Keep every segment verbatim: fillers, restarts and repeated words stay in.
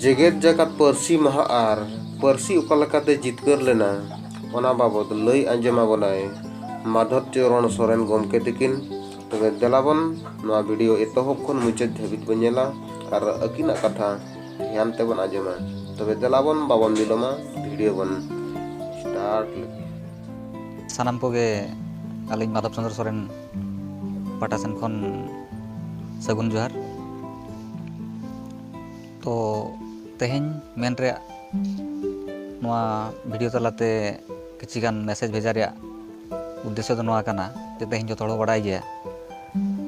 ᱡᱮᱜᱮᱛ ᱡᱟᱠᱟᱛ ᱯᱟᱹᱨᱥᱤ ᱢᱟᱦᱟ ᱟᱨ ᱯᱟᱹᱨᱥᱤ ᱚᱠᱟ ᱞᱮᱠᱟᱛᱮ ᱡᱤᱛᱠᱟᱹᱨ ᱞᱮᱱᱟ, ᱚᱱᱟ ᱵᱟᱵᱚᱛ ᱞᱟᱹᱭ ᱟᱸᱡᱚᱢ ᱟᱵᱚᱱᱟᱭ ᱢᱟᱫᱷᱚᱵ ᱪᱚᱨᱚᱬ ᱥᱚᱨᱮᱱ ᱜᱚᱢᱠᱮ ᱛᱤᱠᱤᱱ᱾ ᱛᱚᱵᱮ ᱫᱮᱞᱟ ᱵᱚᱱ ᱱᱚᱣᱟ ᱵᱷᱤᱰᱤᱭᱳ ᱮᱛᱚᱦᱚᱵ ᱠᱷᱚᱱ ᱢᱩᱪᱟᱹᱫ ᱫᱷᱟᱹᱵᱤᱡ ᱵᱚᱱ ᱧᱮᱞᱟ ᱟᱨ ᱟᱹᱠᱤᱱᱟᱜ ᱠᱟᱛᱷᱟ ᱫᱷᱮᱭᱟᱱ ᱛᱮᱵᱚᱱ ᱟᱸᱡᱚᱢᱟ᱾ ᱛᱚᱵᱮ ᱫᱮᱞᱟ ᱵᱚᱱ ᱵᱟᱵᱚᱱ ᱵᱤᱞᱚᱢᱟ, ᱵᱷᱤᱰᱤᱭᱳ ᱵᱚᱱ ᱥᱴᱟᱨᱴ ᱞᱮᱜᱮ᱾ ᱥᱟᱱᱟᱢ ᱠᱚᱜᱮ ᱟᱹᱞᱤᱧ ᱢᱟᱫᱷᱚᱵ ᱪᱚᱸᱫᱽᱨᱚ ᱥᱚᱨᱮᱱ ᱯᱟᱦᱴᱟ ᱥᱮᱱ ᱠᱷᱚᱱ ᱥᱟᱹᱜᱩᱱ ᱡᱚᱦᱟᱨ᱾ ᱛᱚ ᱛᱮᱦᱮᱧ ᱢᱮᱱ ᱨᱮᱭᱟᱜ, ᱱᱚᱣᱟ ᱵᱷᱤᱰᱤᱭᱳ ᱛᱟᱞᱟᱛᱮ ᱠᱤᱪᱷᱤ ᱜᱟᱱ ᱢᱮᱥᱮᱡᱽ ᱵᱷᱮᱡᱟ ᱨᱮᱭᱟᱜ ᱩᱫᱽᱫᱮᱥᱥᱚ ᱫᱚ ᱱᱚᱣᱟ ᱠᱟᱱᱟ ᱡᱮ ᱛᱮᱦᱮᱧ ᱡᱚᱛᱚ ᱦᱚᱲ ᱵᱚ ᱵᱟᱲᱟᱭ ᱜᱮᱭᱟ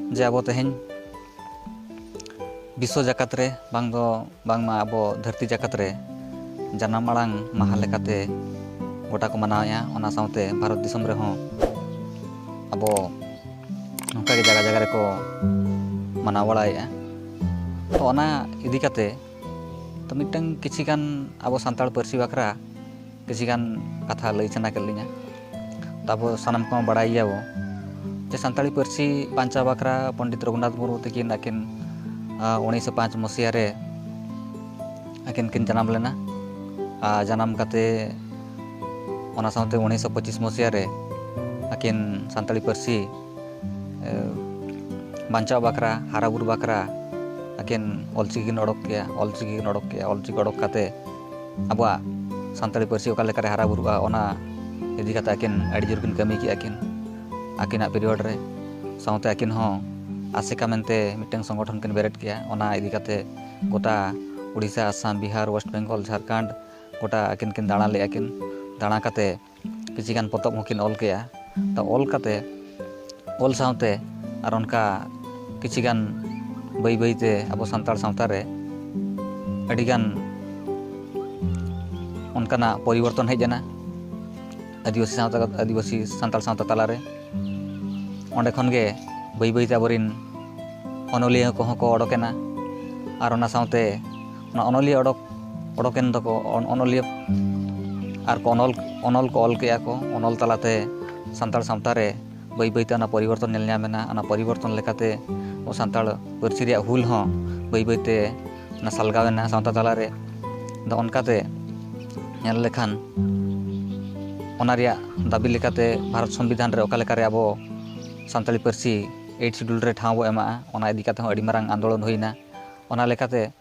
ᱡᱮ ᱟᱵᱚ ᱛᱮᱦᱮᱧ ᱵᱤᱥᱥᱚ ᱡᱟᱠᱟᱛ ᱨᱮ, ᱵᱟᱝ ᱫᱚ ᱵᱟᱝᱢᱟ ᱟᱵᱚ ᱫᱷᱟᱹᱨᱛᱤ ᱡᱟᱠᱟᱛ ᱨᱮ ᱡᱟᱱᱟᱢ ᱟᱲᱟᱝ ᱢᱟᱦᱟ ᱞᱮᱠᱟᱛᱮ ᱜᱚᱴᱟ ᱠᱚ ᱢᱟᱱᱟᱣᱮᱫᱼᱟ᱾ ᱚᱱᱟ ᱥᱟᱶᱛᱮ ᱵᱷᱟᱨᱚᱛ ᱫᱤᱥᱚᱢ ᱨᱮᱦᱚᱸ ᱟᱵᱚ ᱱᱚᱝᱠᱟ ᱜᱮ ᱡᱟᱭᱜᱟ ᱡᱟᱭᱜᱟ ᱨᱮᱠᱚ ᱢᱟᱱᱟᱣ ᱵᱟᱲᱟᱭᱮᱫᱼᱟ᱾ ᱛᱚ ᱚᱱᱟ ᱤᱫᱤ ᱠᱟᱛᱮ ᱛᱚ ᱢᱤᱫᱴᱟᱝ ᱠᱤᱪᱷᱤ ᱜᱟᱱ ᱟᱵᱚ ᱥᱟᱱᱛᱟᱲ ᱯᱟᱹᱨᱥᱤ ᱵᱟᱠᱷᱨᱟ ᱠᱤᱪᱷᱤ ᱜᱟᱱ ᱠᱟᱛᱷᱟ ᱞᱟᱹᱭ ᱥᱟᱱᱟ ᱠᱮᱫ ᱞᱤᱧᱟ᱾ ᱛᱚ ᱟᱵᱚ ᱥᱟᱱᱟᱢ ᱠᱚᱢᱟ ᱵᱟᱲᱟᱭ ᱜᱮᱭᱟᱵᱚ ᱡᱮ ᱥᱟᱱᱛᱟᱲᱤ ᱯᱟᱹᱨᱥᱤ ᱵᱟᱧᱪᱟᱣ ᱵᱟᱠᱷᱨᱟ ᱯᱚᱱᱰᱤᱛ ᱨᱚᱜᱷᱩᱱᱟᱛᱷ ᱢᱩᱨᱢᱩ ᱛᱟᱹᱠᱤᱱ ᱟᱹᱠᱤᱱ, ᱟ, ᱩᱱᱤᱥᱥᱚ ᱯᱟᱸᱪ ᱢᱚᱥᱤᱦᱟ ᱨᱮ ᱟᱹᱠᱤᱱ ᱠᱤᱱ ᱡᱟᱱᱟᱢ ᱞᱮᱱᱟ᱾ ᱟᱨ ᱡᱟᱱᱟᱢ ᱠᱟᱛᱮ ᱚᱱᱟ ᱥᱟᱶᱛᱮ ᱩᱱᱤᱥᱥᱚ ᱯᱚᱸᱪᱤᱥ ᱢᱚᱥᱤᱦᱟ ᱨᱮ ᱟᱹᱠᱤᱱ ᱥᱟᱱᱛᱟᱲᱤ ᱯᱟᱹᱨᱥᱤ, ᱮ, ᱵᱟᱧᱪᱟᱣ ᱵᱟᱠᱷᱨᱟ, ᱦᱟᱨᱟᱵᱩᱨᱩ ᱵᱟᱠᱷᱨᱟ ᱟᱹᱠᱤᱱ ᱚᱞᱪᱤᱠᱤ ᱠᱤᱱ ᱚᱰᱚᱠ ᱠᱮᱜᱼᱟ, ᱚᱞᱪᱤᱠᱤ ᱠᱤᱱ ᱚᱰᱚᱠ ᱠᱮᱜᱼᱟ᱾ ᱚᱞᱪᱤᱠᱤ ᱚᱰᱚᱠ ᱠᱟᱛᱮ ᱟᱵᱚᱣᱟᱜ ᱥᱟᱱᱛᱟᱲᱤ ᱯᱟᱹᱨᱥᱤ ᱚᱠᱟ ᱞᱮᱠᱟᱨᱮ ᱦᱟᱨᱟ ᱵᱩᱨᱩᱜᱼᱟ, ᱚᱱᱟ ᱤᱫᱤ ᱠᱟᱛᱮ ᱟᱹᱠᱤᱱ ᱟᱹᱰᱤ ᱡᱳᱨ ᱠᱤᱱ ᱠᱟᱹᱢᱤ ᱠᱮᱜᱼᱟ ᱠᱤᱱ ᱟᱹᱠᱤᱱᱟᱜ ᱯᱤᱨᱤᱭᱚᱰ ᱨᱮ᱾ ᱥᱟᱶᱛᱮ ᱟᱹᱠᱤᱱ ᱦᱚᱸ ᱟᱥᱮᱠᱟ ᱢᱮᱱᱛᱮ ᱢᱤᱫᱴᱟᱝ ᱥᱚᱝᱜᱚᱴᱷᱚᱱ ᱠᱤᱱ ᱵᱮᱨᱮᱫ ᱠᱮᱜᱼᱟ᱾ ᱚᱱᱟ ᱤᱫᱤ ᱠᱟᱛᱮ ᱜᱚᱴᱟ ᱩᱲᱤᱥᱥᱟ, ᱟᱥᱟᱢ, ᱵᱤᱦᱟᱨ, ᱳᱭᱮᱥᱴ ᱵᱮᱝᱜᱚᱞ, ᱡᱷᱟᱲᱠᱷᱚᱸᱰ, ᱜᱚᱴᱟ ᱟᱹᱠᱤᱱ ᱠᱤᱱ ᱫᱟᱬᱟ ᱞᱮᱜᱼᱟ ᱠᱤᱱ᱾ ᱫᱟᱬᱟ ᱠᱟᱛᱮ ᱠᱤᱪᱷᱤ ᱜᱟᱱ ᱯᱚᱛᱚᱵ ᱦᱚᱸᱠᱤᱱ ᱚᱞ ᱠᱮᱜᱼᱟ᱾ ᱛᱚ ᱚᱞ ᱠᱟᱛᱮ, ᱚᱞ ᱥᱟᱶᱛᱮ ᱟᱨ ᱚᱱᱠᱟ ᱠᱤᱪᱷᱤ ᱜᱟᱱ ᱵᱟᱹᱭ ᱵᱟᱹᱭ ᱛᱮ ᱟᱵᱚ ᱥᱟᱱᱛᱟᱲ ᱥᱟᱶᱛᱟ ᱨᱮ ᱟᱹᱰᱤ ᱜᱟᱱ ᱚᱱᱠᱟᱱᱟᱜ ᱯᱚᱨᱤᱵᱚᱨᱛᱚᱱ ᱦᱮᱡ ᱮᱱᱟ ᱟᱹᱫᱤᱵᱟᱹᱥᱤ ᱥᱟᱶᱛᱟ, ᱟᱹᱫᱤᱵᱟᱹᱥᱤ ᱥᱟᱱᱛᱟᱲ ᱥᱟᱶᱛᱟ ᱛᱟᱞᱟᱨᱮ᱾ ᱚᱸᱰᱮ ᱠᱷᱚᱱ ᱜᱮ ᱵᱟᱹᱭ ᱵᱟᱹᱭ ᱛᱮ ᱟᱵᱚᱨᱮᱱ ᱚᱱᱚᱞᱤᱭᱟᱹ ᱠᱚᱦᱚᱸ ᱠᱚ ᱚᱰᱚᱠᱮᱱᱟ᱾ ᱟᱨ ᱚᱱᱟ ᱥᱟᱶᱛᱮ ᱚᱱᱟ ᱚᱱᱚᱞᱤᱭᱟᱹ ᱚᱰᱚᱠ, ᱚᱰᱚᱠᱮᱱ ᱫᱚᱠᱚ, ᱚᱱ-, ᱚᱱᱚᱞᱤᱭᱟᱹ ᱟᱨ ᱠᱚ ᱚᱱᱚᱞ, ᱚᱱᱚᱞ ᱠᱚ ᱚᱞ ᱠᱮᱜᱼᱟ ᱠᱚ᱾ ᱚᱱᱚᱞ ᱛᱟᱞᱟᱛᱮ ᱥᱟᱱᱛᱟᱲ ᱥᱟᱶᱛᱟ ᱨᱮ ᱵᱟᱹᱭ ᱵᱟᱹᱭᱛᱮ ᱚᱱᱟ ᱯᱚᱨᱤᱵᱚᱨᱛᱚᱱ ᱧᱮᱞ ᱧᱟᱢ ᱮᱱᱟ᱾ ᱚᱱᱟ ᱯᱚᱨᱤᱵᱚᱨᱛᱚᱱ ᱞᱮᱠᱟᱛᱮ ᱟᱵᱚ ᱥᱟᱱᱛᱟᱲ ᱯᱟᱹᱨᱥᱤ ᱨᱮᱭᱟᱜ ᱦᱩᱞ ᱦᱚᱸ ᱵᱟᱹᱭ ᱵᱟᱹᱭᱛᱮ ᱥᱟᱞᱜᱟᱣ ᱮᱱᱟ ᱥᱟᱶᱛᱟ ᱛᱟᱞᱟᱨᱮ᱾ ᱟᱫᱚ ᱚᱱᱠᱟᱛᱮ ᱧᱮᱞ ᱞᱮᱠᱷᱟᱱ ᱚᱱᱟ ᱨᱮᱭᱟᱜ ᱫᱟᱹᱵᱤ ᱞᱮᱠᱟᱛᱮ ᱵᱷᱟᱨᱚᱛ ᱥᱚᱝᱵᱤᱫᱷᱟᱱ ᱨᱮ ᱚᱠᱟ ᱞᱮᱠᱟᱨᱮ ᱟᱵᱚ ᱥᱟᱱᱛᱟᱲᱤ ᱯᱟᱹᱨᱥᱤ ᱮᱭᱤᱴ ᱥᱤᱰᱩᱞ ᱨᱮ ᱴᱷᱟᱶ ᱵᱚ ᱮᱢᱟᱜᱼᱟ, ᱚᱱᱟ ᱤᱫᱤ ᱠᱟᱛᱮ ᱦᱚᱸ ᱟᱹᱰᱤ ᱢᱟᱨᱟᱝ ᱟᱱᱫᱳᱞᱚᱱ ᱦᱩᱭᱱᱟ᱾ ᱚᱱᱟ ᱞᱮᱠᱟᱛᱮ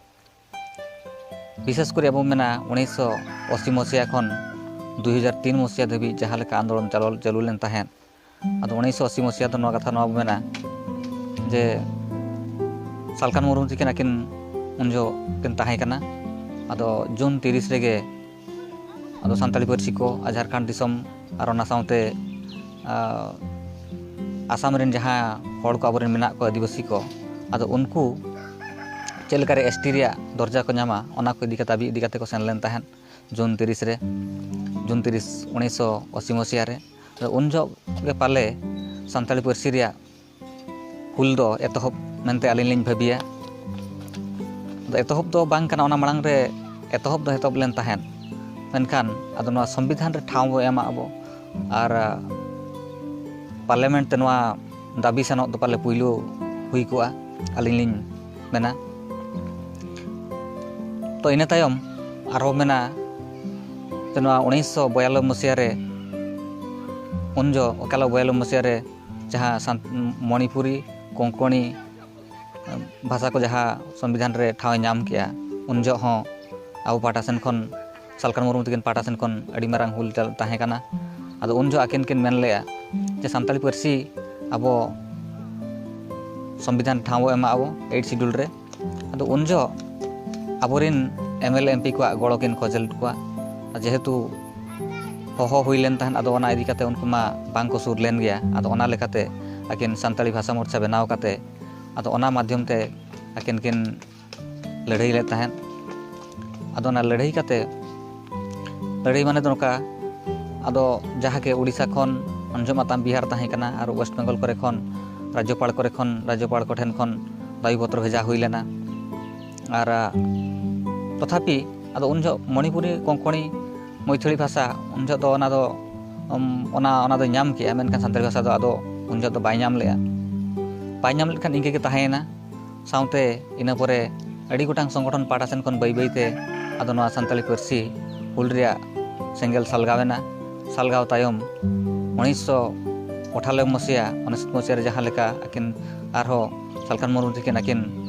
ᱵᱤᱥᱮᱥ ᱠᱚᱨᱮ ᱟᱵᱚ ᱢᱮᱱᱟ ᱩᱱᱤᱥᱥᱚ ᱟᱥᱤ ᱢᱚᱥᱤᱦᱟ ᱠᱷᱚᱱ ᱫᱩ ᱦᱟᱡᱟᱨ ᱛᱤᱱ ᱢᱚᱥᱤᱦᱟ ᱫᱷᱟᱹᱵᱤᱡ ᱡᱟᱦᱟᱸ ᱞᱮᱠᱟ ᱟᱱᱫᱳᱞᱚᱱ ᱪᱟᱞᱟᱣ ᱪᱟᱹᱞᱩ ᱞᱮᱱ ᱛᱟᱦᱮᱸᱫ, ᱟᱫᱚ ᱩᱱᱤᱥᱥᱚ ᱟᱥᱤ ᱢᱚᱥᱤᱦᱟ ᱫᱚ ᱱᱚᱣᱟ ᱠᱟᱛᱷᱟ ᱱᱚᱣᱟ ᱵᱚ ᱢᱮᱱᱟ ᱡᱮ ᱥᱟᱞᱠᱷᱟᱱ ᱢᱩᱨᱢᱩ ᱛᱤᱠᱤᱱ ᱟᱹᱠᱤᱱ ᱩᱱ ᱡᱚᱦᱚᱜ ᱠᱤᱱ ᱛᱟᱦᱮᱸ ᱠᱟᱱᱟ᱾ ᱟᱫᱚ ᱡᱩᱱ ᱛᱤᱨᱤᱥ ᱨᱮᱜᱮ ᱟᱫᱚ ᱥᱟᱱᱛᱟᱲᱤ ᱯᱟᱹᱨᱥᱤ ᱠᱚ ᱟᱨ ᱡᱷᱟᱲᱠᱷᱚᱸᱰ ᱫᱤᱥᱚᱢ ᱟᱨ ᱚᱱᱟ ᱥᱟᱶᱛᱮ, ᱟ, ᱟᱥᱟᱢ ᱨᱮᱱ ᱡᱟᱦᱟᱸ ᱦᱚᱲ ᱠᱚ ᱟᱵᱚᱨᱮᱱ ᱢᱮᱱᱟᱜ ᱠᱚᱣᱟ ᱟᱹᱫᱤᱵᱟᱹᱥᱤ ᱠᱚ, ᱟᱫᱚ ᱩᱱᱠᱩ ᱪᱮᱫ ᱞᱮᱠᱟᱨᱮ ᱮᱥ ᱴᱤ ᱨᱮᱭᱟᱜ ᱫᱚᱨᱡᱟ ᱠᱚ ᱧᱟᱢᱟ, ᱚᱱᱟ ᱠᱚ ᱤᱫᱤ ᱠᱟᱛᱮ ᱫᱟᱹᱵᱤ ᱤᱫᱤ ᱠᱟᱛᱮ ᱠᱚ ᱥᱮᱱ ᱞᱮᱱ ᱛᱟᱦᱮᱸᱫ ᱡᱩᱱ ᱛᱤᱨᱤᱥ ᱨᱮ, ᱡᱩᱱ ᱛᱤᱨᱤᱥ, ᱩᱱᱤᱥᱥᱚ ᱟᱥᱤ ᱢᱚᱥᱤᱦᱟ ᱨᱮ᱾ ᱟᱫᱚ ᱩᱱ ᱡᱚᱦᱚᱜ ᱜᱮ ᱯᱟᱞᱮ ᱥᱟᱱᱛᱟᱲᱤ ᱯᱟᱹᱨᱥᱤ ᱨᱮᱭᱟᱜ ᱦᱩᱞ ᱫᱚ ᱮᱛᱚᱦᱚᱵ ᱢᱮᱱᱛᱮ ᱟᱹᱞᱤᱧ ᱞᱤᱧ ᱵᱷᱟᱹᱵᱤᱭᱟ᱾ ᱟᱫᱚ ᱮᱛᱚᱦᱚᱵ ᱫᱚ ᱵᱟᱝ ᱠᱟᱱᱟ, ᱚᱱᱟ ᱢᱟᱲᱟᱝ ᱨᱮ ᱮᱛᱚᱦᱚᱵ ᱫᱚ ᱮᱛᱚᱦᱚᱵ ᱞᱮᱱ ᱛᱟᱦᱮᱸᱫ, ᱢᱮᱱᱠᱷᱟᱱ ᱟᱫᱚ ᱱᱚᱣᱟ ᱥᱚᱝᱵᱤᱫᱷᱟᱱ ᱨᱮ ᱴᱷᱟᱶ ᱵᱚ ᱮᱢᱟᱜ ᱟᱵᱚ ᱟᱨ, ᱟ, ᱯᱟᱨᱞᱟᱢᱮᱱᱴ ᱛᱮ ᱱᱚᱣᱟ ᱫᱟᱹᱵᱤ ᱥᱮᱱᱚᱜ ᱫᱚ ᱯᱟᱞᱮ ᱯᱩᱭᱞᱩ ᱦᱩᱭ ᱠᱚᱜᱼᱟ, ᱟᱹᱞᱤᱧ ᱞᱤᱧ ᱢᱮᱱᱟ᱾ ᱛᱚ ᱤᱱᱟᱹ ᱛᱟᱭᱚᱢ ᱟᱨᱦᱚᱸ ᱢᱮᱱᱟ ᱡᱮ ᱱᱚᱣᱟ ᱩᱱᱤᱥᱥᱚ ᱵᱚᱭᱟᱞᱞᱤᱥ ᱢᱚᱥᱤᱦᱟ ᱨᱮ, ᱩᱱ ᱡᱚ ᱚᱠᱟᱞᱚ ᱵᱚᱭᱟᱞᱞᱤᱥ ᱢᱚᱥᱤᱦᱟ ᱨᱮ ᱡᱟᱦᱟᱸ ᱥᱟᱱ-, ᱢᱚᱱᱤᱯᱩᱨᱤ, ᱠᱚᱝᱠᱚᱬᱤ, ᱮ, ᱵᱷᱟᱥᱟ ᱠᱚ ᱡᱟᱦᱟᱸ ᱥᱚᱝᱵᱤᱫᱷᱟᱱ ᱨᱮ ᱴᱷᱟᱶ ᱮ ᱧᱟᱢ ᱠᱮᱜᱼᱟ, ᱩᱱ ᱡᱚᱦᱚᱜ ᱦᱚᱸ ᱟᱵᱚ ᱯᱟᱦᱴᱟ ᱥᱮᱱ ᱠᱷᱚᱱ, ᱥᱟᱞᱠᱷᱟᱱ ᱢᱩᱨᱢᱩ ᱛᱟᱹᱠᱤᱱ ᱯᱟᱦᱴᱟ ᱥᱮᱱ ᱠᱷᱚᱱ ᱟᱹᱰᱤ ᱢᱟᱨᱟᱝ ᱦᱩᱞ ᱪᱟᱞ-, ᱛᱟᱦᱮᱸ ᱠᱟᱱᱟ᱾ ᱟᱫᱚ ᱩᱱ ᱡᱚᱦᱚᱜ ᱟᱹᱠᱤᱱ ᱠᱤᱱ ᱢᱮᱱ ᱞᱮᱜᱼᱟ ᱡᱮ ᱥᱟᱱᱛᱟᱲᱤ ᱯᱟᱹᱨᱥᱤ ᱟᱵᱚ ᱥᱚᱝᱵᱤᱫᱷᱟᱱ ᱴᱷᱟᱶ ᱵᱚ ᱮᱢᱟᱜ ᱟᱵᱚ ᱮᱭᱤᱴ ᱥᱤᱰᱩᱞ ᱨᱮ᱾ ᱟᱫᱚ ᱩᱱ ᱡᱚᱦᱚᱜ ᱟᱵᱚᱨᱮᱱ M L A M P ᱠᱚᱣᱟᱜ ᱜᱚᱲᱚ ᱠᱤᱱ ᱠᱷᱚᱡ ᱞᱮᱫ ᱠᱚᱣᱟ᱾ ᱟᱨ ᱡᱮᱦᱮᱛᱩ ᱦᱚᱦᱚ ᱦᱩᱭ ᱞᱮᱱ ᱛᱟᱦᱮᱸᱫ, ᱟᱫᱚ ᱚᱱᱟ ᱤᱫᱤ ᱠᱟᱛᱮ ᱩᱱᱠᱩ ᱢᱟ ᱵᱟᱝ ᱠᱚ ᱥᱩᱨ ᱞᱮᱱ ᱜᱮᱭᱟ᱾ ᱟᱫᱚ ᱚᱱᱟ ᱞᱮᱠᱟᱛᱮ ᱟᱹᱠᱤᱱ ᱥᱟᱱᱛᱟᱲᱤ ᱵᱷᱟᱥᱟ ᱢᱳᱨᱪᱟ ᱵᱮᱱᱟᱣ ᱠᱟᱛᱮ, ᱟᱫᱚ ᱚᱱᱟ ᱢᱟᱫᱽᱫᱷᱚᱢ ᱛᱮ ᱟᱹᱠᱤᱱ ᱠᱤᱱ ᱞᱟᱹᱲᱦᱟᱹᱭ ᱞᱮᱫ ᱛᱟᱦᱮᱸᱫ᱾ ᱟᱫᱚ ᱚᱱᱟ ᱞᱟᱹᱲᱦᱟᱹᱭ ᱠᱟᱛᱮ, ᱞᱟᱹᱲᱦᱟᱹᱭ ᱢᱟᱱᱮ ᱫᱚ ᱱᱚᱝᱠᱟ, ᱟᱫᱚ ᱡᱟᱦᱟᱸ ᱜᱮ ᱳᱰᱤᱥᱟ ᱠᱷᱚᱱ ᱩᱱ ᱡᱚᱦᱚᱜ ᱢᱟ ᱛᱟᱢ ᱵᱤᱦᱟᱨ ᱛᱟᱦᱮᱸ ᱠᱟᱱᱟ ᱟᱨ ᱳᱭᱮᱥᱴ ᱵᱮᱝᱜᱚᱞ ᱠᱚᱨᱮ ᱠᱷᱚᱱ, ᱨᱟᱡᱽᱡᱚᱯᱟᱲ ᱠᱚᱨᱮ ᱠᱷᱚᱱ, ᱨᱟᱡᱽᱡᱚᱯᱟᱲ ᱠᱚᱴᱷᱮᱱ ᱠᱷᱚᱱ ᱫᱟᱹᱵᱤ ᱯᱚᱛᱨᱚ ᱵᱷᱮᱡᱟ ᱦᱩᱭ ᱞᱮᱱᱟ᱾ ᱟᱨ, ᱟ, ᱛᱚᱛᱷᱟᱯᱤ ᱟᱫᱚ ᱩᱱ ᱡᱚᱦᱚᱜ ᱢᱚᱱᱤᱯᱩᱨᱤ, ᱠᱚᱝᱠᱚᱬᱤ, ᱢᱚᱭᱛᱷᱚᱲᱤ ᱵᱷᱟᱥᱟ ᱩᱱ ᱡᱚᱦᱚᱜ ᱫᱚ ᱚᱱᱟ ᱫᱚ, ᱩᱢ, ᱚᱱᱟ, ᱚᱱᱟ ᱫᱚ ᱧᱟᱢ ᱠᱮᱜᱼᱟ, ᱢᱮᱱᱠᱷᱟᱱ ᱥᱟᱱᱛᱟᱲᱤ ᱵᱷᱟᱥᱟ ᱫᱚ ᱟᱫᱚ ᱩᱱ ᱡᱚᱦᱚᱜ ᱫᱚ ᱵᱟᱭ ᱧᱟᱢ ᱞᱮᱜᱼᱟ᱾ ᱵᱟᱭ ᱧᱟᱢ ᱞᱮᱫ ᱠᱷᱟᱱ ᱤᱱᱠᱟᱹ ᱜᱮ ᱛᱟᱦᱮᱸᱭᱮᱱᱟ᱾ ᱥᱟᱶᱛᱮ ᱤᱱᱟᱹ ᱯᱚᱨᱮ ᱟᱹᱰᱤ ᱜᱚᱴᱟᱝ ᱥᱚᱝᱜᱚᱴᱷᱚᱱ ᱯᱟᱦᱴᱟ ᱥᱮᱱ ᱠᱷᱚᱱ ᱵᱟᱹᱭ ᱵᱟᱹᱭ ᱛᱮ ᱟᱫᱚ ᱱᱚᱣᱟ ᱥᱟᱱᱛᱟᱲᱤ ᱯᱟᱹᱨᱥᱤ ᱦᱩᱞ ᱨᱮᱭᱟᱜ ᱥᱮᱸᱜᱮᱞ ᱥᱟᱞᱜᱟᱣ ᱮᱱᱟ᱾ ᱥᱟᱞᱜᱟᱣ ᱛᱟᱭᱚᱢ ᱩᱱᱤᱥᱥᱚ ᱟᱴᱷᱟᱞᱚᱵᱵᱳᱭ ᱢᱚᱥᱤᱭᱟ, ᱩᱱᱤᱥᱥᱚ ᱢᱚᱥᱤᱭᱟ ᱨᱮ ᱡᱟᱦᱟᱸ ᱞᱮᱠᱟ ᱟᱹᱠᱤᱱ ᱟᱨᱦᱚᱸ ᱥᱟᱞᱠᱷᱟᱱ ᱢᱩᱨᱢᱩ ᱛᱟᱹᱠᱤᱱ ᱟᱹᱠᱤᱱ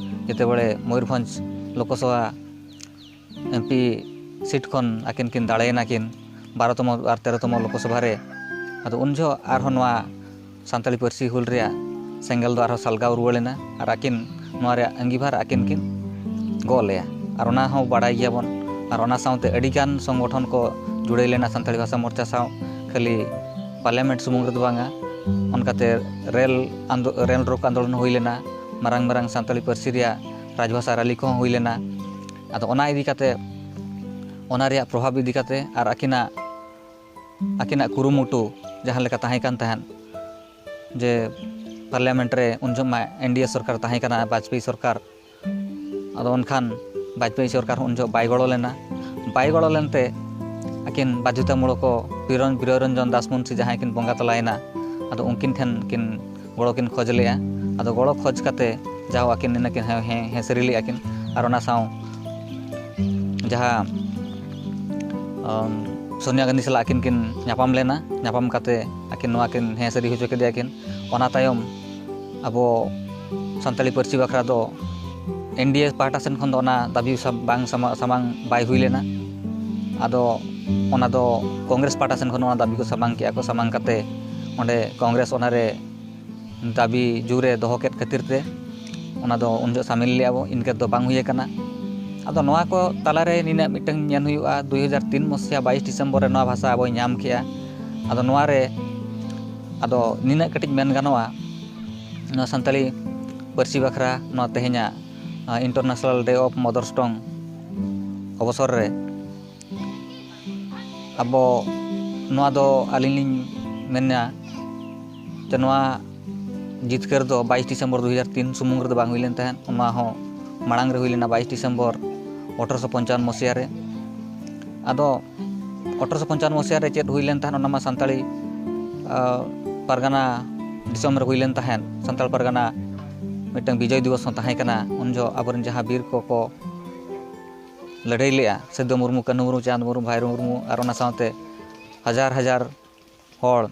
ᱡᱮᱛᱮ ᱵᱮᱲᱮ Mayurbhanj Lok Sabha M P seat ᱠᱷᱚᱱ ᱟᱹᱠᱤᱱ ᱠᱤᱱ ᱫᱟᱲᱮᱭᱮᱱᱟ ᱠᱤᱱ ᱵᱟᱨᱚ ᱛᱚᱢᱚ ᱟᱨ ᱛᱮᱨᱚ ᱛᱚᱢᱚ ᱞᱳᱠᱥᱚᱵᱷᱟ ᱨᱮ᱾ ᱟᱫᱚ ᱩᱱ ᱡᱚᱦᱚᱜ ᱟᱨᱦᱚᱸ ᱱᱚᱣᱟ ᱥᱟᱱᱛᱟᱲᱤ ᱯᱟᱹᱨᱥᱤ ᱦᱩᱞ ᱨᱮᱭᱟᱜ ᱥᱮᱸᱜᱮᱞ ᱫᱚ ᱟᱨᱦᱚᱸ ᱥᱟᱞᱜᱟᱣ ᱨᱩᱣᱟᱹᱲ ᱮᱱᱟ ᱟᱨ ᱟᱹᱠᱤᱱ ᱱᱚᱣᱟ ᱨᱮᱭᱟᱜ ᱟᱺᱜᱤᱵᱷᱟᱨ ᱟᱹᱠᱤᱱ ᱠᱤᱱ ᱜᱚᱜ ᱞᱮᱭᱟ᱾ ᱟᱨ ᱚᱱᱟ ᱦᱚᱸ ᱵᱟᱲᱟᱭ ᱜᱮᱭᱟᱵᱚᱱ᱾ ᱟᱨ ᱚᱱᱟ ᱥᱟᱶᱛᱮ ᱟᱹᱰᱤᱜᱟᱱ ᱥᱚᱝᱜᱚᱴᱷᱚᱱ ᱠᱚ ᱡᱩᱲᱟᱹᱭ ᱞᱮᱱᱟ ᱥᱟᱱᱛᱟᱲᱤ ᱵᱷᱟᱥᱟ ᱢᱳᱨᱪᱟ ᱥᱟᱶ, ᱠᱷᱟᱹᱞᱤ ᱯᱟᱨᱞᱤᱭᱟᱢᱮᱱᱴ ᱥᱩᱢᱩᱝ ᱨᱮᱫᱚ ᱵᱟᱝᱟ᱾ ᱚᱱᱠᱟᱛᱮ ᱨᱮᱞ ᱟᱱᱫᱳ- ᱨᱮᱞ ᱨᱳᱠ ᱟᱱᱫᱳᱞᱚᱱ ᱦᱩᱭ ᱞᱮᱱᱟ, ᱢᱟᱨᱟᱝ ᱢᱟᱨᱟᱝ ᱥᱟᱱᱛᱟᱲᱤ ᱯᱟᱹᱨᱥᱤ ᱨᱮᱭᱟᱜ ᱨᱟᱡᱽᱵᱷᱟᱥᱟ ᱨᱟᱹᱞᱤ ᱠᱚᱦᱚᱸ ᱦᱩᱭ ᱞᱮᱱᱟ᱾ ᱟᱫᱚ ᱚᱱᱟ ᱤᱫᱤ ᱠᱟᱛᱮ, ᱚᱱᱟ ᱨᱮᱭᱟᱜ ᱯᱨᱚᱵᱷᱟᱵᱽ ᱤᱫᱤ ᱠᱟᱛᱮ ᱟᱨ ᱟᱹᱠᱤᱱᱟᱜ, ᱟᱹᱠᱤᱱᱟᱜ ᱠᱩᱨᱩᱢᱩᱴᱩ ᱡᱟᱦᱟᱸ ᱞᱮᱠᱟ ᱛᱟᱦᱮᱸ ᱠᱟᱱ ᱛᱟᱦᱮᱸᱫ, ᱡᱮ ᱯᱟᱨᱞᱤᱭᱟᱢᱮᱱᱴ ᱨᱮ ᱩᱱ ᱡᱚᱦᱚᱜ ᱢᱟ ᱮᱱ ᱰᱤ ᱮ ᱥᱚᱨᱠᱟᱨ ᱛᱟᱦᱮᱸ ᱠᱟᱱᱟ, ᱵᱟᱡᱽᱯᱮᱭᱤ ᱥᱚᱨᱠᱟᱨ᱾ ᱟᱫᱚ ᱮᱱᱠᱷᱟᱱ ᱵᱟᱡᱽᱯᱮᱭᱤ ᱥᱚᱨᱠᱟᱨ ᱦᱚᱸ ᱩᱱ ᱡᱚᱦᱚᱜ ᱵᱟᱭ ᱜᱚᱲᱚ ᱞᱮᱱᱟ᱾ ᱵᱟᱭ ᱜᱚᱲᱚ ᱞᱮᱱᱛᱮ ᱟᱹᱠᱤᱱ ᱵᱟᱫᱽᱫᱷᱚᱛᱟᱢᱩᱞᱚᱠ ᱠᱚ ᱵᱤᱨᱚᱱ-, ᱵᱤᱨᱚᱭ ᱨᱚᱧᱡᱚᱱ ᱫᱟᱥ ᱢᱩᱱᱥᱤ ᱡᱟᱦᱟᱸᱭ ᱠᱤᱱ ᱵᱚᱸᱜᱟ ᱛᱟᱞᱟᱭᱮᱱᱟ, ᱟᱫᱚ ᱩᱱᱠᱤᱱ ᱴᱷᱮᱱ ᱠᱤᱱ ᱜᱚᱲᱚ ᱠᱤᱱ ᱠᱷᱚᱡᱽ ᱞᱮᱜᱼᱟ᱾ ᱟᱫᱚ ᱜᱚᱲᱚ ᱠᱷᱚᱡᱽ ᱠᱟᱛᱮ ᱡᱟᱦᱳ ᱟᱹᱠᱤᱱ ᱤᱱᱟᱹ ᱠᱤᱱ ᱦᱮᱸ, ᱦᱮᱸ, ᱦᱮᱸ ᱥᱟᱹᱨᱤ ᱞᱮᱜᱼᱟ ᱠᱤᱱ᱾ ᱟᱨ ᱚᱱᱟ ᱥᱟᱶ ᱡᱟᱦᱟᱸ, ᱟᱢ, ᱥᱳᱱᱤᱭᱟ ᱜᱟᱱᱫᱷᱤ ᱥᱟᱞᱟᱜ ᱟᱹᱠᱤᱱ ᱠᱤᱱ ᱧᱟᱯᱟᱢ ᱞᱮᱱᱟ᱾ ᱧᱟᱯᱟᱢ ᱠᱟᱛᱮ ᱟᱹᱠᱤᱱ ᱱᱚᱣᱟ ᱠᱤᱱ ᱦᱮᱸ ᱥᱟᱹᱨᱤ ᱦᱚᱪᱚ ᱠᱮᱫᱮᱭᱟ ᱠᱤᱱ᱾ ᱚᱱᱟ ᱛᱟᱭᱚᱢ ᱟᱵᱚ ᱥᱟᱱᱛᱟᱲᱤ ᱯᱟᱹᱨᱥᱤ ᱵᱟᱠᱷᱨᱟ ᱫᱚ ᱮᱱ ᱰᱤ ᱮ ᱯᱟᱦᱴᱟ ᱥᱮᱱ ᱠᱷᱚᱱ ᱫᱚ ᱚᱱᱟ ᱫᱟᱹᱵᱤ ᱥᱟ-, ᱵᱟᱝ ᱥᱟᱢᱟ-, ᱥᱟᱢᱟᱝ ᱵᱟᱭ ᱦᱩᱭ ᱞᱮᱱᱟ᱾ ᱟᱫᱚ ᱚᱱᱟ ᱫᱚ ᱠᱚᱝᱜᱨᱮᱥ ᱯᱟᱦᱴᱟ ᱥᱮᱱ ᱠᱷᱚᱱ ᱚᱱᱟ ᱫᱟᱹᱵᱤ ᱠᱚ ᱥᱟᱢᱟᱝ ᱠᱮᱜᱼᱟ ᱠᱚ᱾ ᱥᱟᱢᱟᱝ ᱠᱟᱛᱮ ᱚᱸᱰᱮ ᱠᱚᱝᱜᱨᱮᱥ ᱚᱱᱟᱨᱮ ᱫᱟᱹᱵᱤ ᱡᱳᱨᱮ ᱫᱚᱦᱚ ᱠᱮᱫ ᱠᱷᱟᱹᱛᱤᱨ ᱛᱮ ᱚᱱᱟ ᱫᱚ ᱩᱱ ᱡᱚᱦᱚᱜ ᱥᱟᱢᱤᱞ ᱞᱮᱜᱼᱟ ᱵᱚ, ᱤᱱᱠᱟᱹ ᱫᱚ ᱵᱟᱝ ᱦᱩᱭ ᱟᱠᱟᱱᱟ᱾ ᱟᱫᱚ ᱱᱚᱣᱟ ᱠᱚ ᱛᱟᱞᱟᱨᱮ ᱱᱤᱱᱟᱹᱜ ᱢᱤᱫᱴᱟᱝ ᱢᱮᱱ ᱦᱩᱭᱩᱜᱼᱟ, ᱫᱩᱭ ᱦᱟᱡᱟᱨ ᱛᱤᱱ ᱢᱚᱥᱤᱦᱟ ᱵᱟᱭᱤᱥ ᱰᱤᱥᱮᱢᱵᱚᱨ ᱨᱮ ᱱᱚᱣᱟ ᱵᱷᱟᱥᱟ ᱟᱵᱚᱭ ᱧᱟᱢ ᱠᱮᱜᱼᱟ᱾ ᱟᱫᱚ ᱱᱚᱣᱟ ᱨᱮ ᱟᱫᱚ ᱱᱤᱱᱟᱹᱜ ᱠᱟᱹᱴᱤᱡ ᱢᱮᱱ ᱜᱟᱱᱚᱜᱼᱟ, ᱱᱚᱣᱟ ᱥᱟᱱᱛᱟᱲᱤ ᱯᱟᱹᱨᱥᱤ ᱵᱟᱠᱷᱨᱟ ᱱᱚᱣᱟ ᱛᱮᱦᱮᱧᱟᱜ, ᱟᱸ, International Day of Mother's Tongue ᱚᱵᱚᱥᱚᱨ ᱨᱮ ᱟᱵᱚ ᱱᱚᱣᱟ ᱫᱚ ᱟᱹᱞᱤᱧ ᱞᱤᱧ ᱢᱮᱱᱟ ᱡᱮ ᱱᱚᱣᱟ ᱡᱤᱛᱠᱟᱹᱨ ᱫᱚ ᱵᱟᱭᱤᱥ ᱰᱤᱥᱮᱢᱵᱚᱨ ᱫᱩ ᱦᱟᱡᱟᱨ ᱛᱤᱱ ᱥᱩᱢᱩᱝ ᱨᱮᱫᱚ ᱵᱟᱝ ᱦᱩᱭ ᱞᱮᱱ ᱛᱟᱦᱮᱸᱫ, ᱚᱱᱟ ᱦᱚᱸ ᱢᱟᱲᱟᱝ ᱨᱮ ᱦᱩᱭ ᱞᱮᱱᱟ ᱵᱟᱭᱤᱥ ᱰᱤᱥᱮᱢᱵᱚᱨ ᱟᱴᱷᱨᱚᱥᱚ ᱯᱚᱧᱪᱟᱣᱚᱱ ᱢᱚᱥᱤᱦᱟ ᱨᱮ᱾ ᱟᱫᱚ ᱟᱴᱷᱨᱚᱥᱚ ᱯᱚᱧᱪᱟᱣᱚᱱ ᱢᱚᱥᱤᱦᱟ ᱨᱮ ᱪᱮᱫ ᱦᱩᱭ ᱞᱮᱱ ᱛᱟᱦᱮᱸᱫ, ᱚᱱᱟ ᱢᱟ ᱥᱟᱱᱛᱟᱲᱤ, ᱟ, ᱯᱟᱨᱜᱟᱱᱟ ᱫᱤᱥᱚᱢ ᱨᱮ ᱦᱩᱭ ᱞᱮᱱ ᱛᱟᱦᱮᱸᱫ, ᱥᱟᱱᱛᱟᱲ ᱯᱟᱨᱜᱟᱱᱟ ᱢᱤᱫᱴᱟᱝ ᱵᱤᱡᱚᱭ ᱫᱤᱵᱚᱥ ᱦᱚᱸ ᱛᱟᱦᱮᱸ ᱠᱟᱱᱟ᱾ ᱩᱱ ᱡᱚᱦᱚᱜ ᱟᱵᱚᱨᱮᱱ ᱡᱟᱦᱟᱸ ᱵᱤᱨ ᱠᱚᱠᱚ ᱞᱟᱹᱲᱦᱟᱹᱭ ᱞᱮᱫᱼᱟ, ᱥᱤᱫᱷᱩ ᱢᱩᱨᱢᱩ, ᱠᱟᱹᱱᱦᱩ ᱢᱩᱨᱢᱩ, ᱪᱟᱸᱫᱽ ᱢᱩᱨᱢᱩ, ᱵᱷᱟᱭᱨᱳ ᱢᱩᱨᱢᱩ, ᱟᱨ ᱚᱱᱟ ᱥᱟᱶᱛᱮ ᱦᱟᱡᱟᱨ ᱦᱟᱡᱟᱨ ᱦᱚᱲ